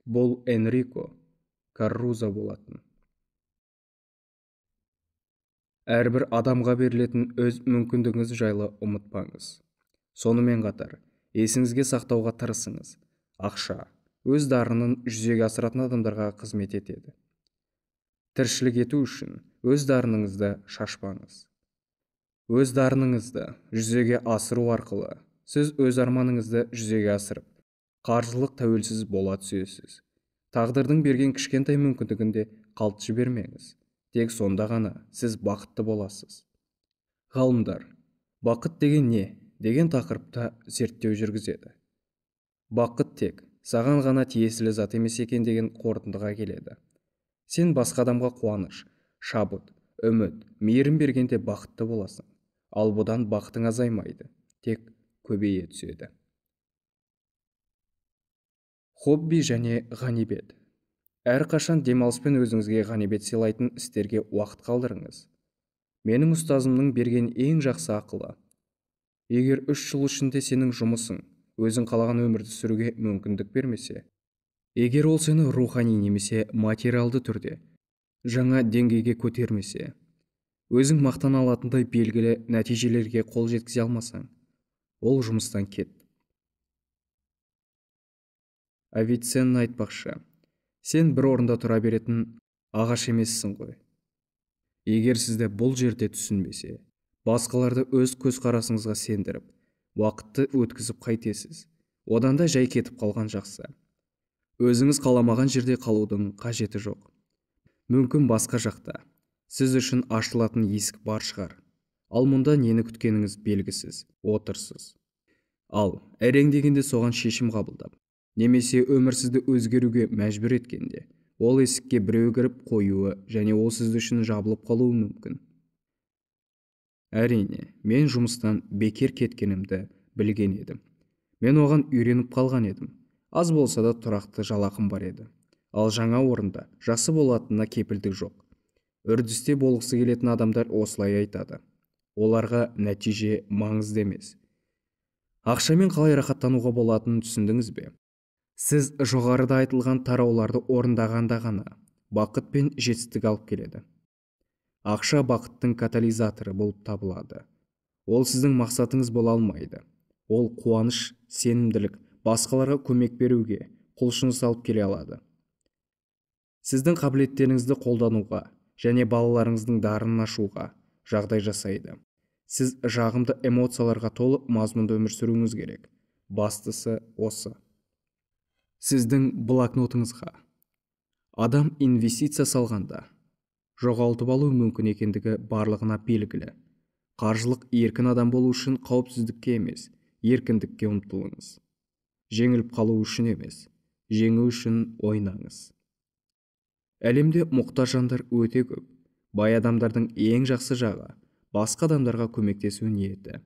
Бұл Энрико Каррузо болатын. Әрбір адамға берілетін өз мүмкіндігіңіз жайлы ұмытпаңыз. Сонымен қатар, есіңізге сақтауға тырысыңыз. Ақша өз дарынын жүзеге асыратын адамдарға қызмет етеді. Тіршілік ету үшін өз дарыныңызды шашпаңыз. Өз дарыныңызды жүзеге асыру арқылы сіз өз арманыңызды жүзеге асырып, қаржылық тәуелсіз бола түсесіз. Тағдырдың берген кішкентай мүмкіндігін де қалт жібермеңіз. Тек сонда ғана сіз бақытты боласыз. Ғалымдар бақыт деген не деген тақырыпта зерттеу жүргізеді. Бақыт тек саған ғана тиесілі зат емес екен деген қорытындыға келеді. Сен басқа адамға қуаныш, шабыт, үміт, мейірім бергенде бақытты боласың. Ал бұдан бақытың азаймайды, тек көбейе түседі. Хобби және ғанибет. Әрқашан демалыспен өзіңізге ғанибет сыйлайтын істерге уақыт қалдырыңыз. Менің ұстазымның берген ең жақсы ақылы. Егер 3 жыл ішінде сенің жұмысың өзің қалаған өмірді сүруге мүмкіндік бермесе, егер ол сені рухани немесе материалды түрде жаңа деңгейге көтермесе, өзің мақтана алатындай белгілі нәтижелерге қол жеткізе алмасаң, ол жұмыстан кет. Авиценна айтпақшы, сен бір орында тұра беретін ағаш емессің ғой. Егер сізді бұл жерде түсінбесе, басқаларды өз көзқарасыңызға сендіріп, уақытты өткізіп қайтесіз. Одан да жай кетіп қалған жақсы. Өзіңіз қаламаған жерде қалудың қажеті жоқ. Мүмкін басқа жақта сіз үшін ашылатын есік бар шығар. Ал мұнда нені күткеніңіз белгісіз, отырсыз. Ал әрең дегенде соған шешім қабылдап, немесе өмір сізді өзгеруге мәжбүр еткенде, ол есікке біреу кіріп қоюы және ол сіз үшін жабылып қалуы мүмкін. Әрине, мен жұмыстан бекер кеткенімді білген едім. Мен оған үйреніп қалған едім. Аз болса да тұрақты жалақым бар еді. Ал жаңа орында жақсы болатынына кепілдік жоқ. Үрдісте болғысы келетін адамдар осылай айтады. Оларға нәтиже маңызды емес. Ақшамен қалай рахаттануға болатынын түсіндіңіз бе? Сіз жоғарыда айтылған тарауларды орындағанда ғана бақыт пен жетістік алып келеді. Ақша бақыттың катализаторы болып табылады. Ол сіздің мақсатыңыз бола алмайды. Ол қуаныш, сенімділік, басқаларға көмек беруге құлшыныс алып келе алады. Сіздің қабілеттеріңізді қолдануға және балаларыңыздың дарынын ашуға жағдай жасайды. Сіз жағымды эмоцияларға толы мазмұнды өмір сүруіңіз керек. Бастысы осы. Сіздің блокнотыңызға адам инвестиция салғанда жоғалтып алу мүмкін екендігі барлығына белгілі. Қаржылық еркін адам болу үшін қауіпсіздікке емес, еркіндікке ұмтылыңыз. Жеңіліп қалу үшін емес, жеңу үшін ойнаңыз. Әлемде мұқтаж жандар өте көп. Бай адамдардың ең жақсы жағы басқа адамдарға көмектесу ниеті.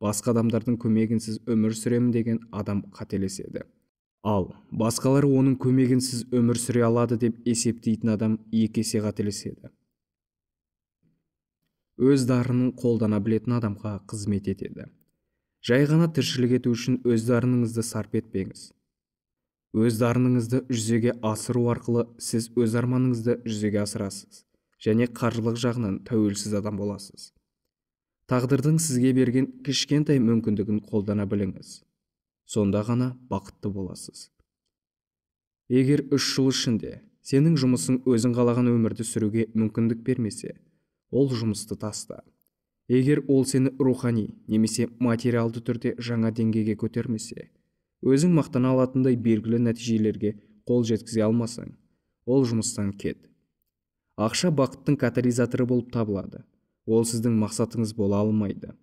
Басқа адамдардың көмегінсіз өмір сүремін деген адам қателеседі. Ал басқалары оның көмегінсіз өмір сүре алады деп есептейтін адам екі есе қателеседі. Өз дарынын қолдана білетін адамға қызмет етеді. Жай ғана тіршілік ету үшін өз дарыныңызды сарп етпеңіз. Өз дарыныңызды жүзеге асыру арқылы сіз өз арманыңызды жүзеге асырасыз және қаржылық жағынан тәуелсіз адам боласыз. Тағдырдың сізге берген кішкентай мүмкіндігін қолдана біліңіз. Сонда ғана бақытты боласыз. Егер 3 жыл ішінде сенің жұмысың өзің қалаған өмірді сүруге мүмкіндік бермесе, ол жұмысты таста. Егер ол сені рухани немесе материалды түрде жаңа деңгейге көтермесе, өзің мақтана алатындай белгілі нәтижелерге қол жеткізе алмасаң, ол жұмыстан кет. Ақша бақыттың катализаторы болып табылады. Ол сіздің мақсатыңыз бола алмайды.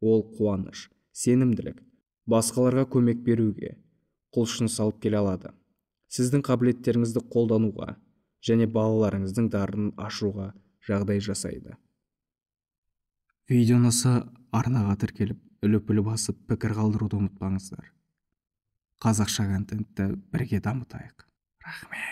Ол қуаныш, сенімділік, басқаларға көмек беруге құлшыныс алып келе алады. Сіздің қабілеттеріңізді қолдануға және балаларыңыздың дарынын ашуға жағдай жасайды. Видео ұнаса арнаға тіркеліп, лүпіл басып, пікір қалдыруды ұмытпаңыздар. Қазақша контентті бірге дамытайық. Рахмет.